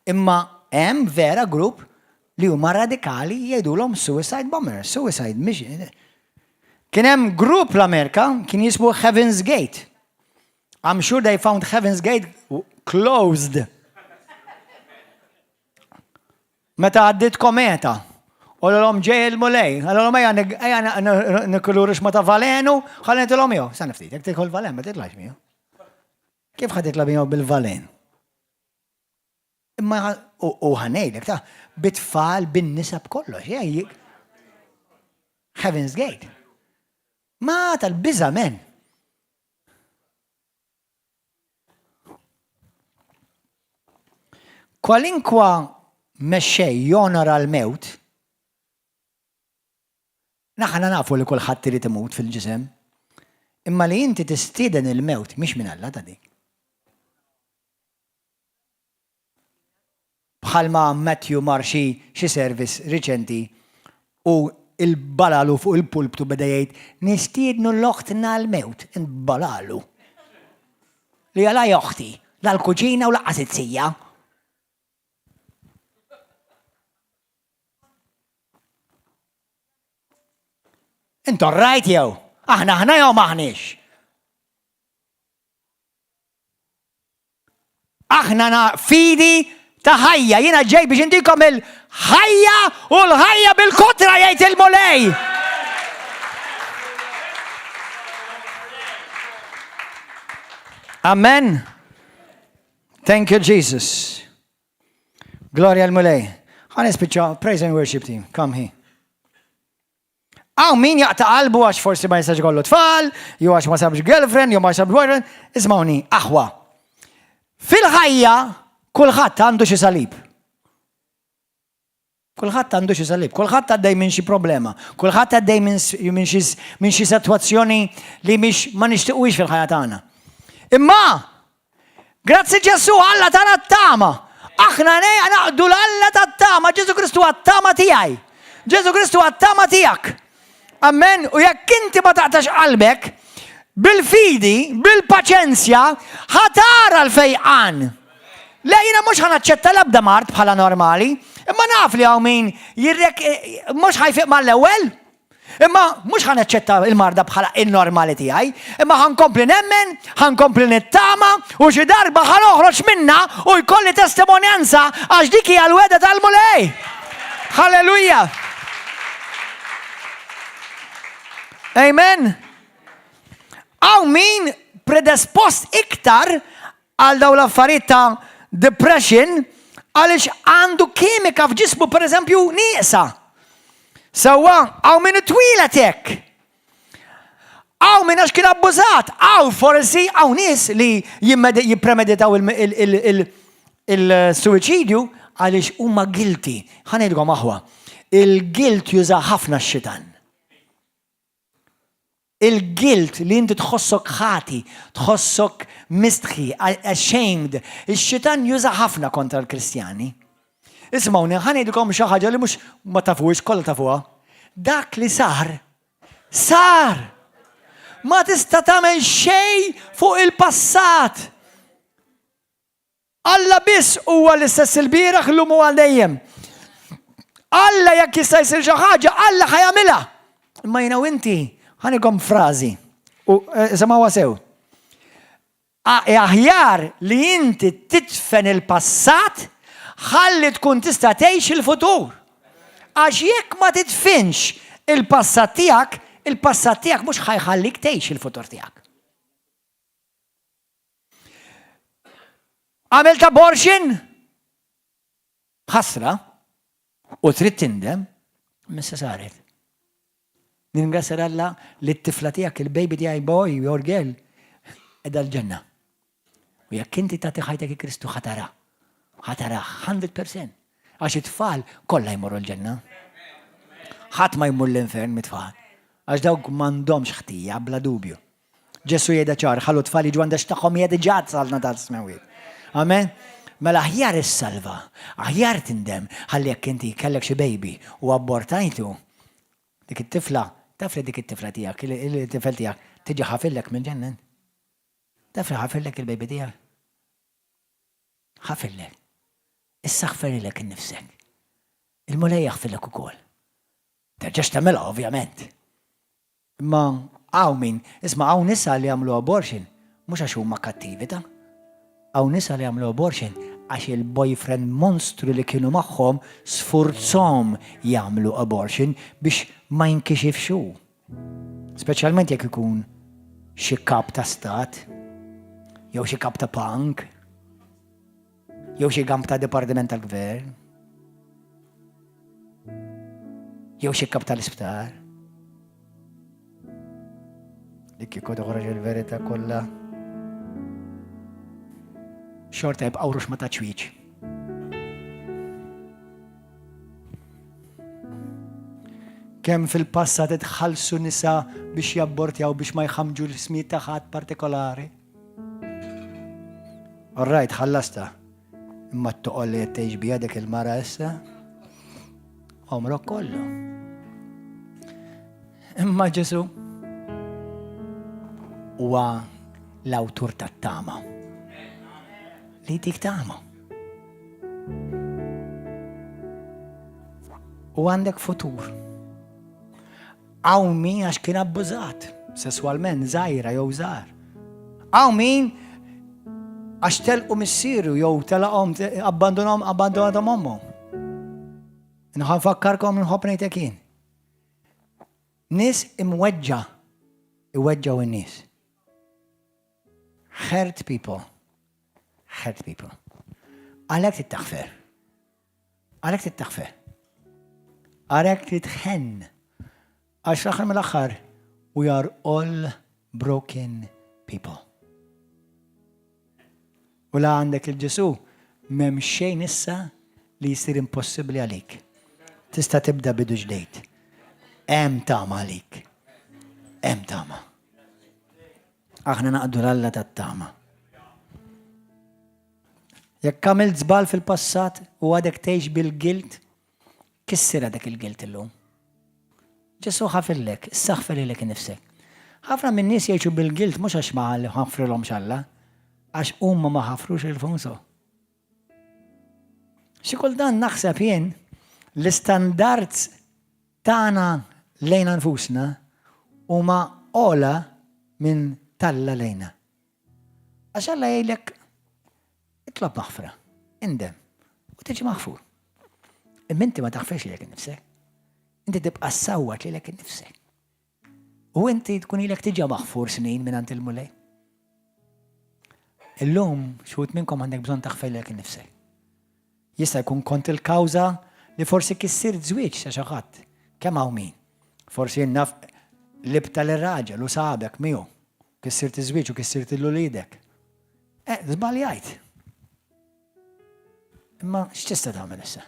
imma hemm vera grupp li huma radikali jgħidulhom suicide bombers, suicide mission. Kien hemm grupp l-Amerika kien jismu Heaven's Gate. I'm sure they found Heaven's Gate closed. Meta għaddit kometa, u l-om ġej il-mulej, għal-om ejja niklu rixma ta' valenu, ħalli nitilhom miegħu. Sa niftit, jekk tikol valen, ma titlax miegħu. Kif ħa titla' miegħu bil-valen? Imma u ħanejdlek ta' bit-tfal, bin-nisa b'kollox. Heaven's Gate. Ma tal-biża' men. Kwalinkwa mexxej jonora l-mewt, naħna nafu li kulħadd irid imut fil-ġisem, imma li inti tistieden il-mewt mhix minn Alla ta' dik. Bħalma Matthew mar xi xi service riċenti u il-balalu fuq il-pulptu beda jgħid nistiednu l-oħtna l-mewt. Balalu. Li għala oħti, la l-kuġina u laqqas it-sija. Intom rajt jew? Aħna aħna jew maħniex? Aħna na fidi ta' ħajja. Jiena ġej biex intikom il-ħajja u l-ħajja bil-kotra jgħid il-Mulej. Amen. Thank you, Jesus. Gloria l-Mulej. Ħa nispiċċa, praise and worship team, come here. Hawn min jaqta' qalbu għax forsi ma jistax ikollu tfal, jew għax ma sabx girlfriend, jew ma sabx boyfriend. Ismawni, aħwa. Fil-ħajja kulħadd għandu xi salib. Kulħadd għandu xi salib, kulħadd għaddej minn xi problema, kulħadd għaddej minn xi sitwazzjoni li mhix ma nixtiequx fil-ħajja tagħna. Imma Grazzi Ġesù, Alla tana t-tama. Aħna naqdu l-Alla tat-tama, Ġesù Kristu għat-tama tiegħi. Ġesù Kristu għat-tama tiegħek. Amen. U jekk inti ma taqtax qalbek, bil-fidi, bil-paċenzja, ħatara l-fejqan. Le jiena mhux ħanaċċetta l-ebda mard bħala normali, imma naf li hawn min jirrek mhux ħajfiq mal-ewwel. Imma mhux ħa naċċetta l-marda bħala in-normali tiegħi, imma ħa nkompli nemmen, ħa nkompli nittama u xi darba ħa noħroġ minnha u jkolli testimonjanza għax dik hija l-wegħda tal-Mulej. Halleluja! Amen. Hawn min predispost iktar għal dawn l-affarijiet ta' depression għaliex għandu kimika f'ġismu pereżempju nieqsa. Sewwa, hawn min itwieled hekk. Hawn min għax kien abbużat, hawn forsi hawn nies li jippremeditaw il-suwiċidju għaliex huma guilty. Ħa ngħidilkom aħwa, il-guilt juża ħafna x-xitan. Il-guilt li inti tħossok ħati, tħossok mistħi, ashamed, ix-xitan juża ħafna kontra l-Kristjani. Isimgħuni, ħa ngħidilkom xi ħaġa li mhux ma tafuhiex, kollha tafuha. Dak li sar, sar! Ma tista' tagħmel xejn fuq il-passat. Alla biss huwa l-istess ilbieraħ, illum u għal dejjem. Alla jekk jista' jsir xi ħaġa, Alla ħa jagħmilha. Imma jiena u inti ħanikom frażi u eh, semgħuha sew. E aħjar li inti titfen il-passat ħalli tkun tista' tgħix il-futur. Għax jekk ma titfinx il-passat tiegħek, il-passat tiegħek mhux ħajħallik tgħix il-futur tiegħek. Għamilt abortion? Ħasra u trid tindem, missa saret. Ningrazzja Alla li t-tifla tiegħek, il-baby tiegħi boy or girl, edha l-ġenna. U jekk inti tagħti ħajtek Kristu ħatara. Ħatara 100%. Għax it-tfal kollha jmorru l-ġenna. Ħadd ma jmur l-infern mit-tfal. Għax dawk m'għandhomx ħtija bla dubju. Ġesù jgħidha ċar, ħallu t-tfal jiġu għandi għax tagħhom hija diġà s-saltna tas-smewwiet. Amen? Mela aħjar issalva, aħjar tindem, ħalli jekk inti kellek xi baby u abbortajtu, dik it-tifla, taf li dik it-tifla tiegħek, il-tifel tiegħek, tiġi ħafillek mill-ġenna. Taf li ħafillek il-baby tiegħek. Ħafillek. Issa ħferilek innifsek. Il-Mulej jaħfillek ukoll. Terġax tagħmilha ovvjament. Imma hawn min, isma' hawn nisa li jagħmlu abortion mhux għax huma kattivi ta. Hawn nisa li jagħmlu abortion għax il-boyfriend monstru li kienu magħhom sfurzhom jagħmlu abortion biex ma jinkixifx hu. Speċjalment jekk ikun xi kap ta' stat jew xi kap ta' bank jew xi gamp ta' dipartiment tal-gvern jew xi kap tal-isptar. Dik kieku toħroġ il-verità kollha. Xorta jibqgħu rux ma taċwiċ. Kemm fil-passat itħallsu nisa biex jabbortjaw biex ma jħamġu l-ismijiet ta' ħadd partikolari. All right, ħallasta. Imma t-toqol li qed tgħix biha dik il-mara issa, għomrok kollu. Imma Ġesu huwa l-awtur tat-tama. Li jtik tama. U għandek futur. Hawn min għax kien abbużat sesswalment żgħira jew żgħar. Hawn min għax telqu missieru jew telaqhom abbandunhom abbandonathom ommhom. Nħanfakkarkom nħobb ngħidlek jien. Nies imweġġa' iweġġgħu in-nies. Hurt people. Hurt people. Għalhekk trid taħfer. Għalhekk trid taħfer. Għalhekk trid tħenn. Għax l-aħħar mill-aħħar we are all broken people. U la għandek il-Ġesu, m'hemm xejn issa li jsir impossibbli għalik. Tista' tibda bidu ġdejt. Hemm tama għalik. Hemm tama. Aħna naqdu l-Alla tat-tama. Jekk għamilt żball fil-passat u għadek tgħix bil-guilt, kissirha dak il-guilt illum. Ġesù ħafirlek, issa aħfer lilek innifsek. Ħafna min-nies jgħixu bil-guilt mhux għax ma ħafrilhomx Alla, għax huma ma ħafrux lil nfushom. Xi kultant naħseb jien l-istandards tagħna lejna nfusna huma ogħla minn t'Alla lejna. Għax Alla jgħidlek itlob maħfra, indem u tiġi maħfur. Imma inti ma taħfirx lilek innifsek. Inti tibqa' ssawwat lilek innifsek. U inti tkun ilek tiġa maħfur snin minn għand il-Mulej. Illum xi minnkom għandek bżonn taħfer lilek innifsek. Jista' jkun kont il-kawża li forsi kissirt żwieġ ta' xi ħadd. Kemm hawn min? Forsi jien naf libta lir-raġel u sabek miegħu. Kissirt iż-żwieġ u kissirt lil uliedek. Eh, żbaljajt. Imma x'tista' tagħmel issa?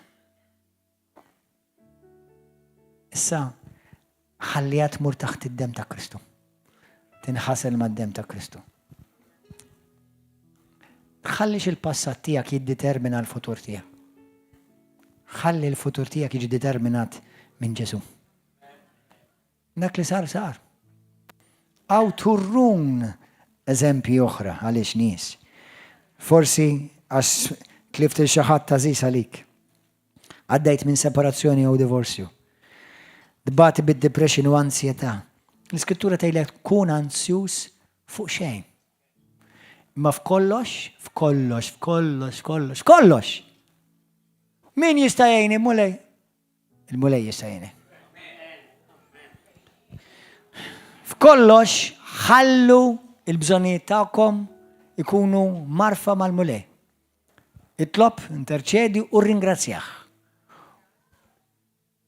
Issa ħalliha tmur taħt id-demm ta' Kristu. Tinħasel mad-demm ta' Kristu. Tħallix il-passat tiegħek jiddetermina l-futur tiegħek. Ħalli l-futur tiegħek jiġi determinat minn Ġesu. Dak li sar sar. Hawn turrun eżempji oħra għaliex nies. Forsi għax tlift il xi ħadd għażiż għalik. Għaddejt minn separazzjoni jew divorzju. Tbati bid-depression u ansjetà. L-iskrittura tgħidlek tkun ansjuż fuq xejn. Imma f'kollox, f'kollox, f'kollox, f'kollox, f'kollox. Min jista' jgħinni Mulej? Il-Mulej jista' jgħinek. F'kollox ħallu il-bżonnijiet tagħkom ikunu marfa mal-Mulej. Itlob, interċedi u ringrazzjah.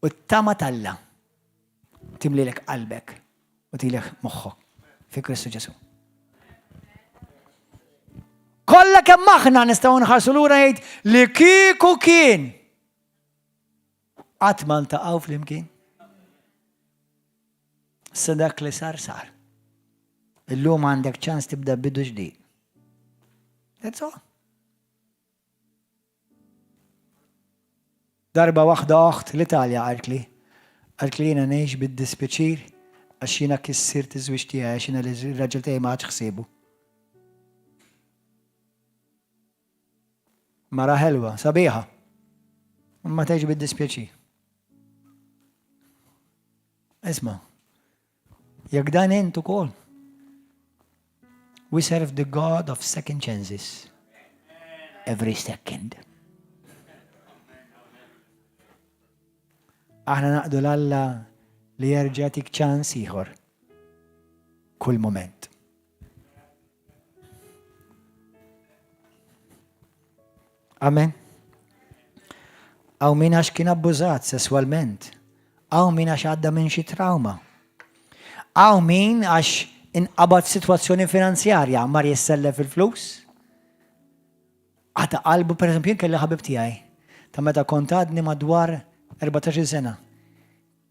U t-tama t'Alla timlilek qalbek u tilek moħħok fi Kristu Ġesu. Kollha kemm aħna nistgħu nħarsu lura jgħid li kieku kien Qatt ma ltaqgħu flimkien. Issa dak li sar sar. Illum għandek ċans tibda bidu ġdid. That's all. Darba waħda oħt l-Italja qaltli, qaltli jiena ngħix bid-dispjaċir għax jiena kissirt iż-żwieġ tiegħi għax jiena l-raġel tiegħi ma ħadx ħsiebu. Mara ħelwa, sabiħa. Imma tgħix bid-dispjaċir. Isma', jekk dan int ukoll. We serve the God of second chances. Every second. Aħna naqdu l-Alla li jerġa' tik ċans ieħor kull moment. Amen. Hawn min għax kien abbużat sesswalment. Hawn min għax għadda minn xi trauma. Hawn min għax inqabad sitwazzjoni finanzjarja mar jissellef il-flus. Qata' qalbu, pereżempju, jien kelli ħabib tiegħi ta' meta kont għadni madwar 14-il sena.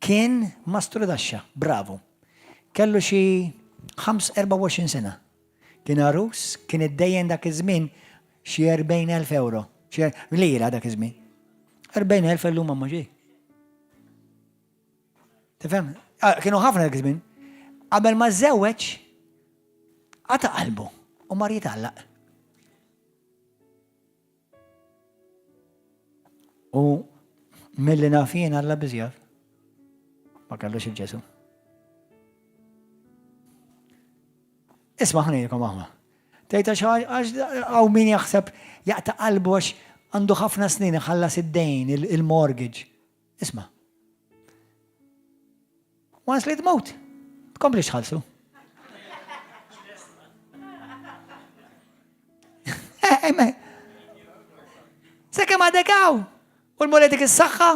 Kien mastru daxxa, bravu. Kellu xi 24 sena. Kien għarus, kien iddejjen dak iż-żmien xi 40,000 euro. Xi lira dak iż-żmien. 40,000 illum ma ġej. Tifhem? Ah, kienu ħafna dak iż-żmien. Qabel ma żewweġ, qata' qalbu u mar jitgħallaq. U milli naf jien Alla biss jaf. Ma kellux il-Ġesu. Isma' ħanejkom aħwa. Tgħid għax hawn min jaħseb jaqta' qalbu għax għandu ħafna snin iħallas id-dejn, il-mortgage. Isma'. Once li tmut, tkomplix tħallsu. Amen. Sakemm għadek hawn u l-Mulej dik is-saħħa,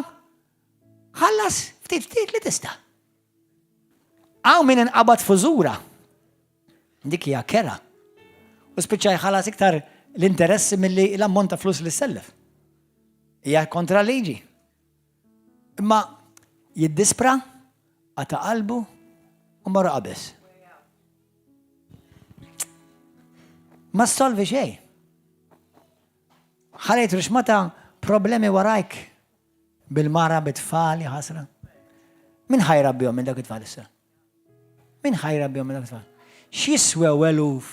ħallas ftit ftit li tista'. Hawn min inqabad f'użura. Dik hija kera. U spiċċa jħallas iktar l-interessi milli l-ammont ta' flus li sellef. Hija kontra liġi. Imma jiddispra, qata' qalbu u marru qabeż. Ma ssolvi xejn. Ħalejt ruxmata problemi warajk bil-mara, bit-tfal, ħasra. Min ħa jrabbihom minn dak it-tfal issa? Min ħa jrabbihom minn dak it-tfal? X'jiswew eluf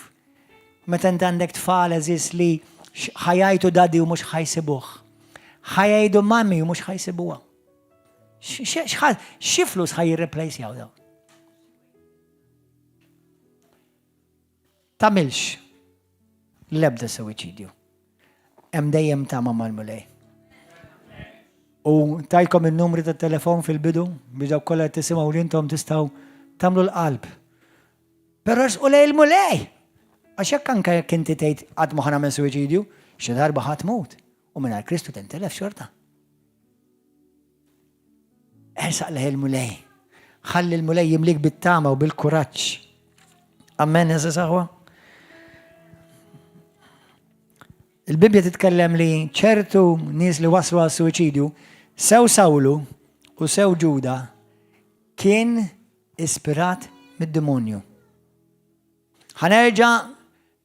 meta int għandek tfal għeżież li ħa jgħajtu daddy u mhux ħa jsibuh. Ħa jgħidu mummy u mhux ħa jsibuha. Xi flus ħa jirreplejsjaw dawn? Tagħmilx l-ebda suwiċidju. Hemm dejjem tama mal-Mulej. U tajkom in-numri tat-telefon fil-bidu biex dawk kollha tisimgħu li intom tistgħu tagħmlu l-qalb. Però ersqu lejn il-Mulej! Għax jekk anke jekk inti tgħid qatt ma ħa nagħmel suwiċidju, xi darba ħa tmut u mingħajr Kristu tintilef xorta. Ersaq lejn il-Mulej. Ħalli l-Mulej jimlik bit-tama u bil-kuraġġ. Amen, għeżież aħwa. Il-Bibbja titkellem li ċertu nies li waslu għal suwiċidju, sew Sawlu u sew Ġuda kien ispirat mid-demonju. Ħa nerġa'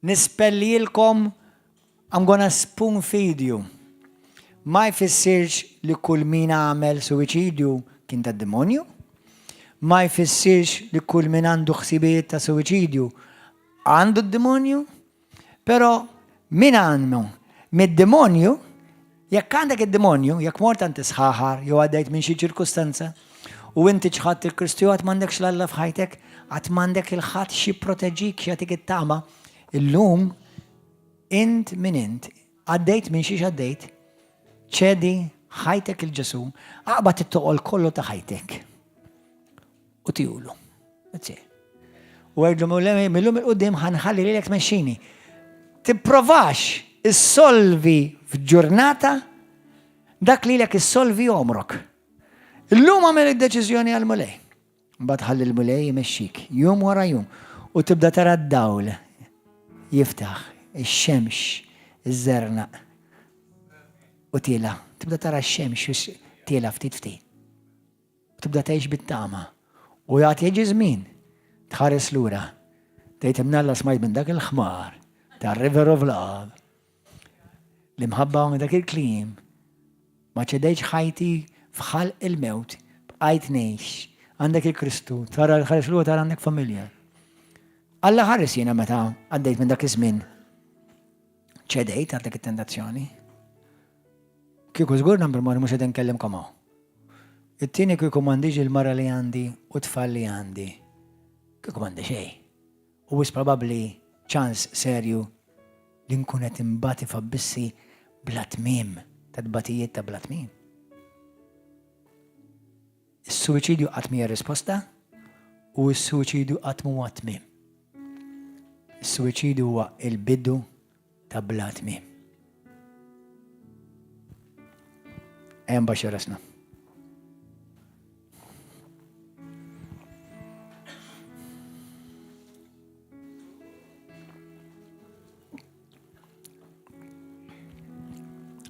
nispellilkom I'm gonna spoon feed you. Ma jfissirx li kull min għamel suwiċidju kien tad-demonju. Ma jfissirx li kull min għandu ħsibijiet ta' suwiċidju għandu d-demonju. Però min għandu mid-demonju, jekk għandek id-demonju, jekk mort għand is-sħaħar jew għaddejt minn xi ċirkustanza u inti ċħadt il-Kristu jew għad m'għandekx 'l Alla f'ħajtek, għad m'għandek 'il ħadd x'jipproteġik, x'jagħtik it-tama, illum int min int, għaddejt minn xiex għaddejt, ċedi ħajtek 'il Ġesù, aqbad it-toqol kollu ta' ħajtek u tihulu. That's it. U għidlu millum il-qudiem ħa nħalli lilek tmexxini. Tipprovax issolvi f'ġurnata dak li lek issolvi għomrok. Illum għamel id-deċiżjoni għal-Mulej. Mbagħad ħalli l-Mulej jmexxik jum wara jum u tibda tara d-dawl jiftaħ, ix-xemx, iż-żernaq u tiela. Tibda tara x-xemx tiela ftit ftit. U tibda tgħix bit-tama. U jagħti jiġi żmien tħares lura. Tgħid imnalla smajt minn dak il-ħmar ta' River of Love. L-imħabba u dak il-kliem ma ċedejtx ħajti f'ħalq il-mewt, bqajt ngħix. Għandek il-Kristu, tara l-ħares lura tara għandek familja. Alla ħares jiena meta għaddejt minn dak iż-żmien. Ċedejt għal dak it-tentazzjoni. Kieku żgur number one mhux qed inkellimkom hawn. It-tieni kieku m'għandix il-mara li għandi u tfal li għandi. Kieku m'għandi xejn. U wis probabbli ċans serju li nkun qed inbati f'abbissi bla tmiem ta' tbatijiet ta' bla tmiem. Is-suwiċidju qatt mhija risposta u s-suwiċidju qatt mhuwa tmiem. Is-suwiċidju huwa il-bidu ta' bla tmiem. Ejja nbaxxu rasna.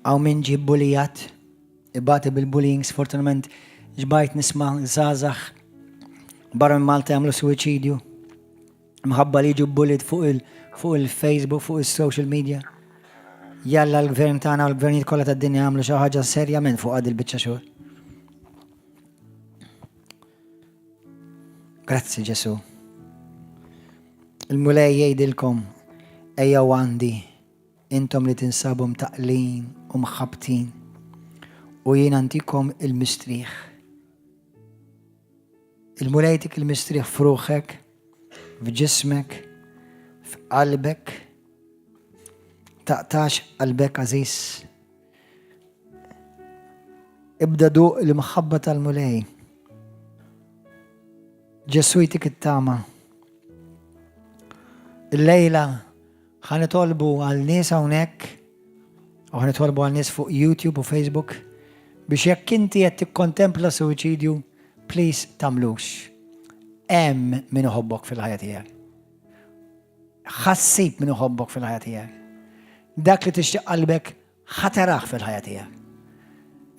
Hawn min ġie bbulijat, ibati bil-bullying, sfortunatament ġbajt nisma' żgħażagħ barra minn Malta jagħmlu suwiċidju. Mħabba li jiġu bullied fuq il fuq il-Facebook, fuq is-social media. Jalla l-gvern tagħna u l-gvernijiet kollha tad-dinja jagħmlu xi ħaġa serjament fuq għad il-biċċa xogħol. Grazzi Ġesu. Il-Mulej jgħidilkom ejjew għandi intom li tinsabu mtaqlin u mħabbtin u jiena ntikom il-mistrieħ. Il-Mulej jtik il-mistrieħ f'ruħek, f'ġismek, f'qalbek. Taqtax qalbek għażiż. Ibda duq l-imħabba tal-Mulej. Ġesu jtik it-tama. Il-lejla. Ħa nitolbu għal nies hawnhekk u ħa nitolbu għal nies fuq YouTube u Facebook biex jekk inti qed tikkontempla suwiċidju, please tagħmlux. Hemm min iħobbok fil-ħajja tiegħek. Ħa ssib min iħobbok fil-ħajja tiegħek. Dak li tixtieq qalbek ħa tarah fil-ħajja tiegħek.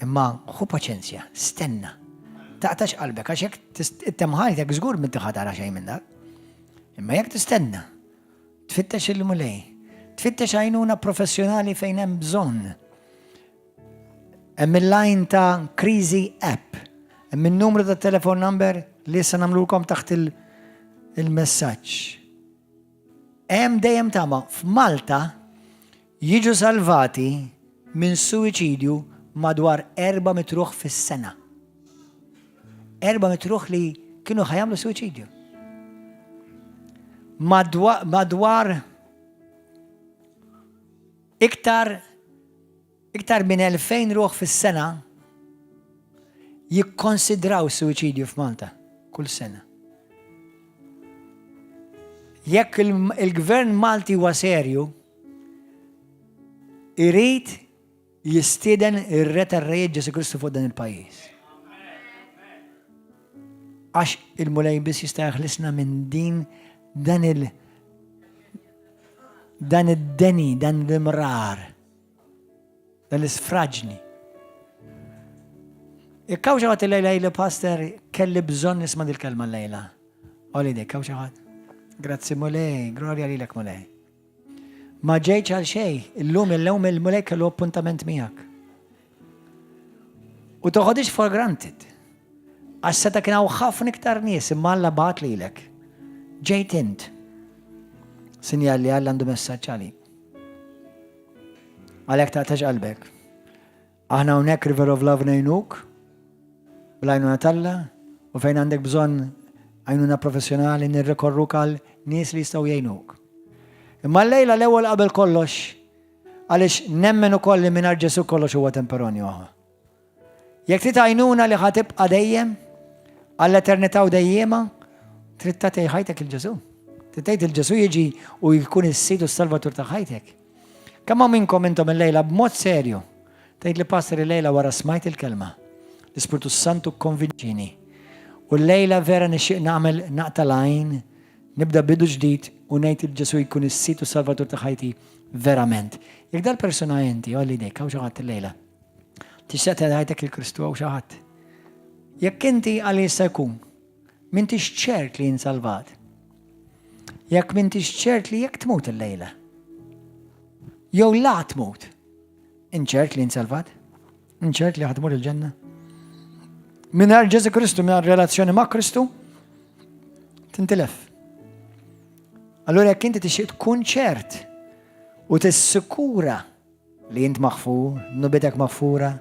Imma ħu paċenzja, stenna. Taqtax qalbek għax jekk ittemm ħajtek żgur m'inti ħa tara xejn minn dak. Imma jekk tistenna, tfittex il-Mulej, tfittex għajnuna professjonali fejn hemm bżonn. Hemm il-line ta' Kriżi App. Hemm in-numru ta' telefon number li issa nagħmlulkom taħt il-messaġġ. Hemm dejjem tama f'Malta jiġu salvati minn suwiċidju madwar 400 ruħ fis-sena. 400 ruħ li kienu ħa jagħmlu suwiċidju. Madwar iktar iktar minn 2000 ruħ fis-sena jikkonsidraw suwiċidju f'Malta kull sena. Jekk il-gvern Malti huwa serju, irid jistieden ir-Re tar-Rejiet Ġesu Kristu fuq dan il-pajjiż. Għax il-Mulej biss jista' jeħlisna minn din dan il dan id-deni, dan l-imrar, dan l-isfraġni. Jekk hawn xi ħadd illejla li pastor kelli bżonn nisma' dil-kelma llejla. Għolli idek, hawn xi ħadd. Grazzi Mulej, glorja lilek Mulej. Ma ġejtx għal xejn, illum illum il-Mulej kellu appuntament miegħek. U toħodix for granted. Għax seta' kien hawn ħafna iktar nies imma Alla bagħat lilek. Ġejt int. Sinjal li Alla għandu messaġġ għalik. Għalhekk taqtax qalbek. Aħna hawnhekk River of Love ngħinuk bl-għajnuna t'Alla u fejn għandek bżonn għajnuna professjonali nirrikorruk għal nies li jistgħu jgħinuk. Imma llejla l-ewwel qabel kollox għaliex nemmen ukoll li mingħajr Ġesù kollox huwa temporanju. Jekk trid għajnuna li ħa tibqa' dejjem għall-eternità u dejjema, trid tagħti ħajtek lil Ġesù. Trid tgħid lil Ġesù jiġi u jkun is-sid u s-salvatur ta' ħajtek. Kemm hawn minnkom intom illejla b'mod serju tgħid li pastor illejla wara smajt il-kelma. L-Ispirtu Santu kkonvinċini. U llejla vera nixtieq nagħmel naqta' l-għajn, nibda bidu ġdid u ngħid lil Ġesù jkun is-sid u s-salvatur ta' ħajti verament. Jekk dal-persuna inti, għolli idejk, hawn xi ħadd illejla. Tixtieq tgħid ħajtek lil Kristu hawn xi ħadd. Jekk inti għal jista' jkun, m'intix ċert li int salvat. Jekk m'intix ċert li jekk tmut illejla. Jew la tmut. Int ċert li int salvat? Int ċert li ħa tmur il-ġenna? Mingħajr Ġesù Kristu, mingħajr relazzjoni ma' Kristu, tintilef. Allura jekk inti tixtieq tkun ċert u tissikura li int maħfur, dnubitek maħfura,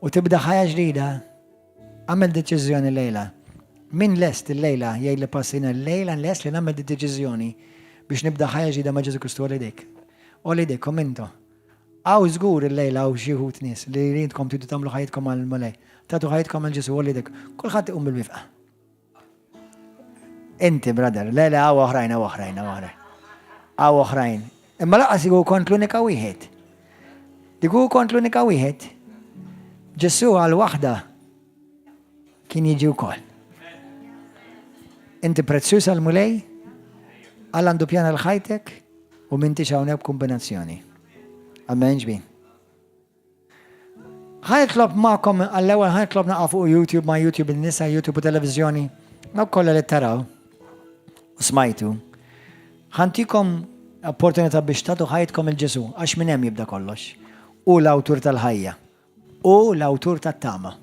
u tibda ħajja ġdida, Agħmel deċiżjoni llejla. Min lest illejla jgħid li pastor jiena llejla lest li nagħmel deċiżjoni biex nibda ħajja ġdida ma' Ġesù Kristu għolli idejk. Għolli idejk, komminto. Hawn żgur illejla hawn xi wħud nies li intkom tridu tagħmlu ħajjitkom għall-Mulej. Tagħtu ħajjitkom għal Ġesù għolli idejk. Kulħadd iqum bil-wifqa. Inti, brother, le le hawn oħrajn, hawn oħrajn, hawn oħrajn. Hawn oħrajn. Imma lanqas kieku kont l-unika wieħed. Kieku kont l-unika wieħed. Ġesù għal waħda kien jiġi wkoll. Inti prezzjuż għal Mulej, Alla għandu pjan għal ħajtek u m'intix hawnhekk b'kombinazzjoni. Amen ġbin. Ħa nitlob magħkom għall-ewwel ħa nitlob naqa' fuq YouTube ma' YouTube in-nisa, YouTube u televiżjoni, dawk kollha li taraw u smajtu. Ħa ntikom opportunità biex tagħtu ħajtkom lil Ġesù, għax minn hemm jibda kollox. Hu l-awtur tal-ħajja. Hu l-awtur tat-tama.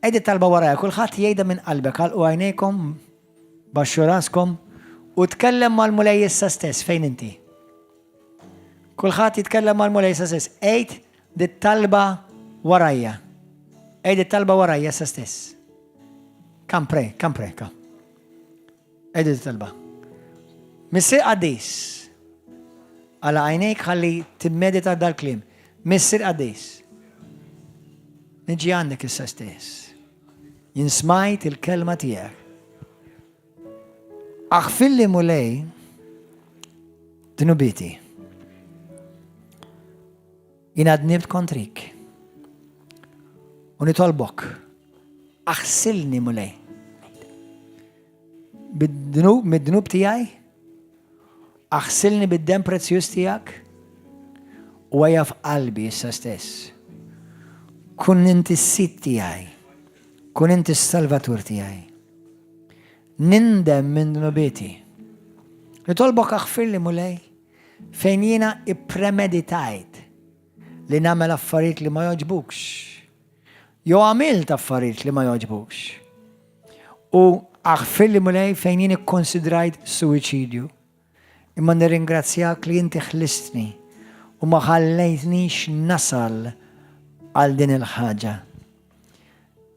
Għidi talba warajja, kulħadd jgħidha minn qalbek, għalqu għajnejkom, baxxu raskom u tkellem mal-Mulej issa stess fejn inti. Kulħadd jitkellem mal-Mulej issa stess. Għid dit-talba warajja. Għid it-talba warajja issa stess. Come pray, come pray, come. Għid it-talba. Missier qaddis. Għalaq għajnejk ħalli timmedita dal-kliem. Missier qaddis. Niġi għandek issa stess. Jien smajt il-kelma tiegħek. Aħfirli Mulej. dnubieti. Jiena dnibt kontrik. U nitolbok, aħsilni Mulej. Bid-dnub, mid-dnub tiegħi, aħsilni bid-demm prezzjuż tiegħek u ejja f'qalbi issa stess. Kun inti s-sid tiegħi, kun inti s-salvatur tiegħi. Nindem minn dnubieti. Nitolbok aħfirli Mulej fejn jiena ippremeditajt li nagħmel affarijiet li ma jogħġbukx. Jew għamilt affarijiet li ma jogħġbukx. U aħfirli Mulej fejn jien ikkonsidrajt suwiċidju. Imma nirringrazzjak li inti ħlistni u ma ħallejtnix nasal għal din il-ħaġa.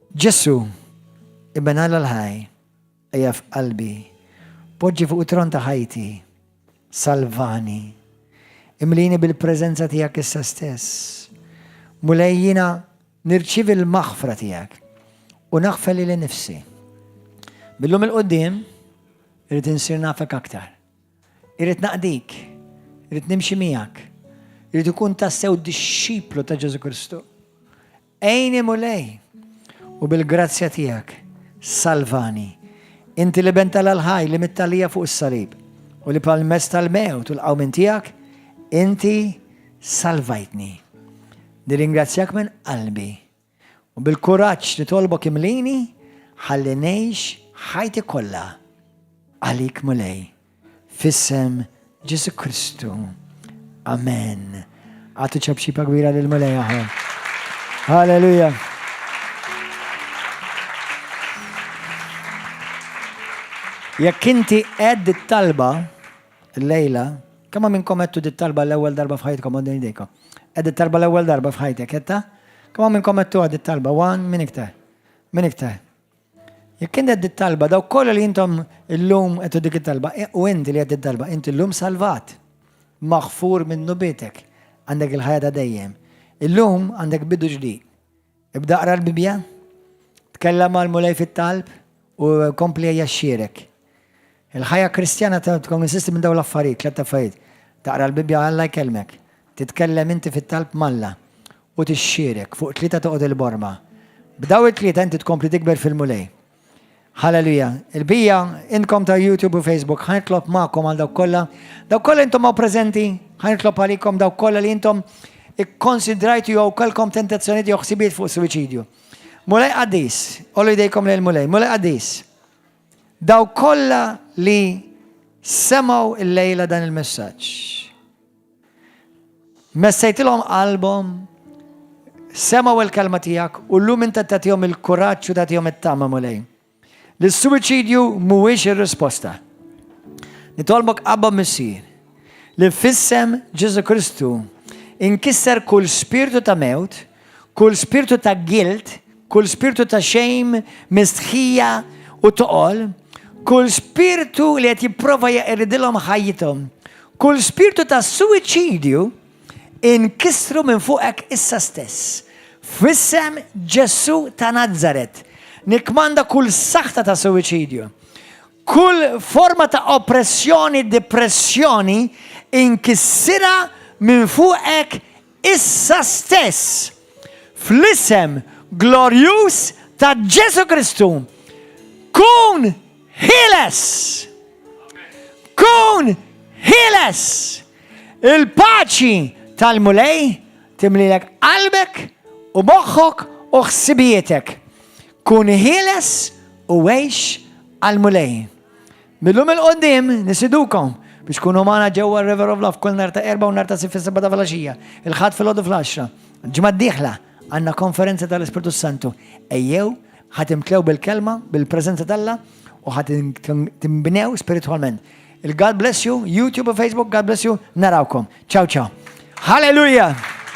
Ġesù, Iben Alla l-ħaj, ejja f'qalbi, poġġi fuq it-tron ta' ħajti, salvani. Imlini bil-preżenza tiegħek issa stess. Mulej jiena nirċievi l-maħfra tiegħek u naħfer lili nnifsi. Mil-lum 'il quddiem irrid insir nafek aktar. Irrid naqdik, irrid nimxi miegħek, irrid ikun tassew dixxiplu ta' Ġesù Kristu. Għinni Mulej, u bil-grazzja tiegħek salvani. Inti l-Iben tal-Ħaj li mitt għalija fuq is-salib u li permezz tal-mewt u l-qawmien tiegħek inti salvajtni. Nirringrazzjak minn qalbi u bil-kuraġġ nitolbok imlini ħalli ngħix ħajti kollha għalik Mulej. F'isem Ġesù Kristu. Amen. Għatu ċapċipa kbira lil Mulej aħwa. Halleluja. Jekk inti qed dit-talba lejla, kemm minnkom għedtu dit-talba l-ewwel darba f'ħajtkom għoddu idejkom. Qed dit-talba l-ewwel darba f'ħajtek, għedtha? Kemm minnkom għedtu dit-talba? One, min iktar? Min iktar? Jekk inti qed dit-talba, dawk kollha li intom illum qed dik it-talba, e, u inti li qed it-talba, inti llum salvat, maħfur minn dnubitek, għandek il-ħajja ta' dejjem. Illum għandek bidu ġdid. Ibda aqra l-Bibbja, tkellem mal-Mulej fit-talb u kompli ejja xxierek. Il-ħajja Kristjana tikkonsisti minn dawn l-affarijiet, tlett affarijiet. Taqra l-Bibbja Alla jkellmek. Titkellem inti fit-talb m'Alla u tixxierek. Fuq tlieta toqgħod il-borma. B'daw it-tlieta inti tkompli tikber fil-Mulej. Halleluja. Il-bija intkom ta' YouTube u Facebook ħa nitlob magħkom għal dawk kollha. Dawk kollha intom hawn preżenti, ħa nitlob għalikom dawk kollha li intom ikkonsidrajtu jew kellkom tentazzjonijiet jew ħsibijiet fuq suwiċidju. Mulej qaddis, għollu jdejkom lejn Mulej, Mulej qaddis. Dawk kollha li semgħu illejla dan il-messaġġ. Messejtilhom qalbhom, semgħu l-kelma tiegħek u llum inta tagħtihom il-kuraġġ u tagħtihom it-tama Mulej. Li s-suwiċidju mhuwiex ir-risposta. Nitolbok Abba Missier li f'isem Ġesù Kristu inkisser kull spirtu ta' mewt, Kull spirtu ta' guilt, kull spirtu ta' shame, mistħija u toqol, kull spirtu li qed jipprova jeqridilhom ħajjithom, kull spirtu ta' suwiċidju inkissru minn fuqek issa stess. F'isem Ġesù ta' Nazaret, nikkmanda kull saħta ta' suwiċidju, Kull forma ta' oppressjoni, depressjoni, inkissirha minn fuqek issa stess. Fl-isem glorjuż ta' Ġesù Kristu. Kun ħieles! Kun ħieles! Il-paċi tal-Mulej timlilek qalbek u moħħok u ħsibijietek. Kun ħieles u għix għall-Mulej. Mil-lum 'il quddiem nisidukom biex tkunu magħna ġewwa River of Love kull nhar ta' Erbgħa u nhar ta' Sibt fis-sebgħa ta' filgħaxija, il-Ħadd filgħodu fl-għaxra. Ġimgħa d-dieħla għandna konferenza tal-Ispirtu Santu. Ejjew, ħa timtlew bil-kelma, bil-preżenza t'Alla u ħa tinbnew spiritwalment. Il-God bless you, YouTube u Facebook, God bless you, narawkom. Ciao ciao. Hallelujah!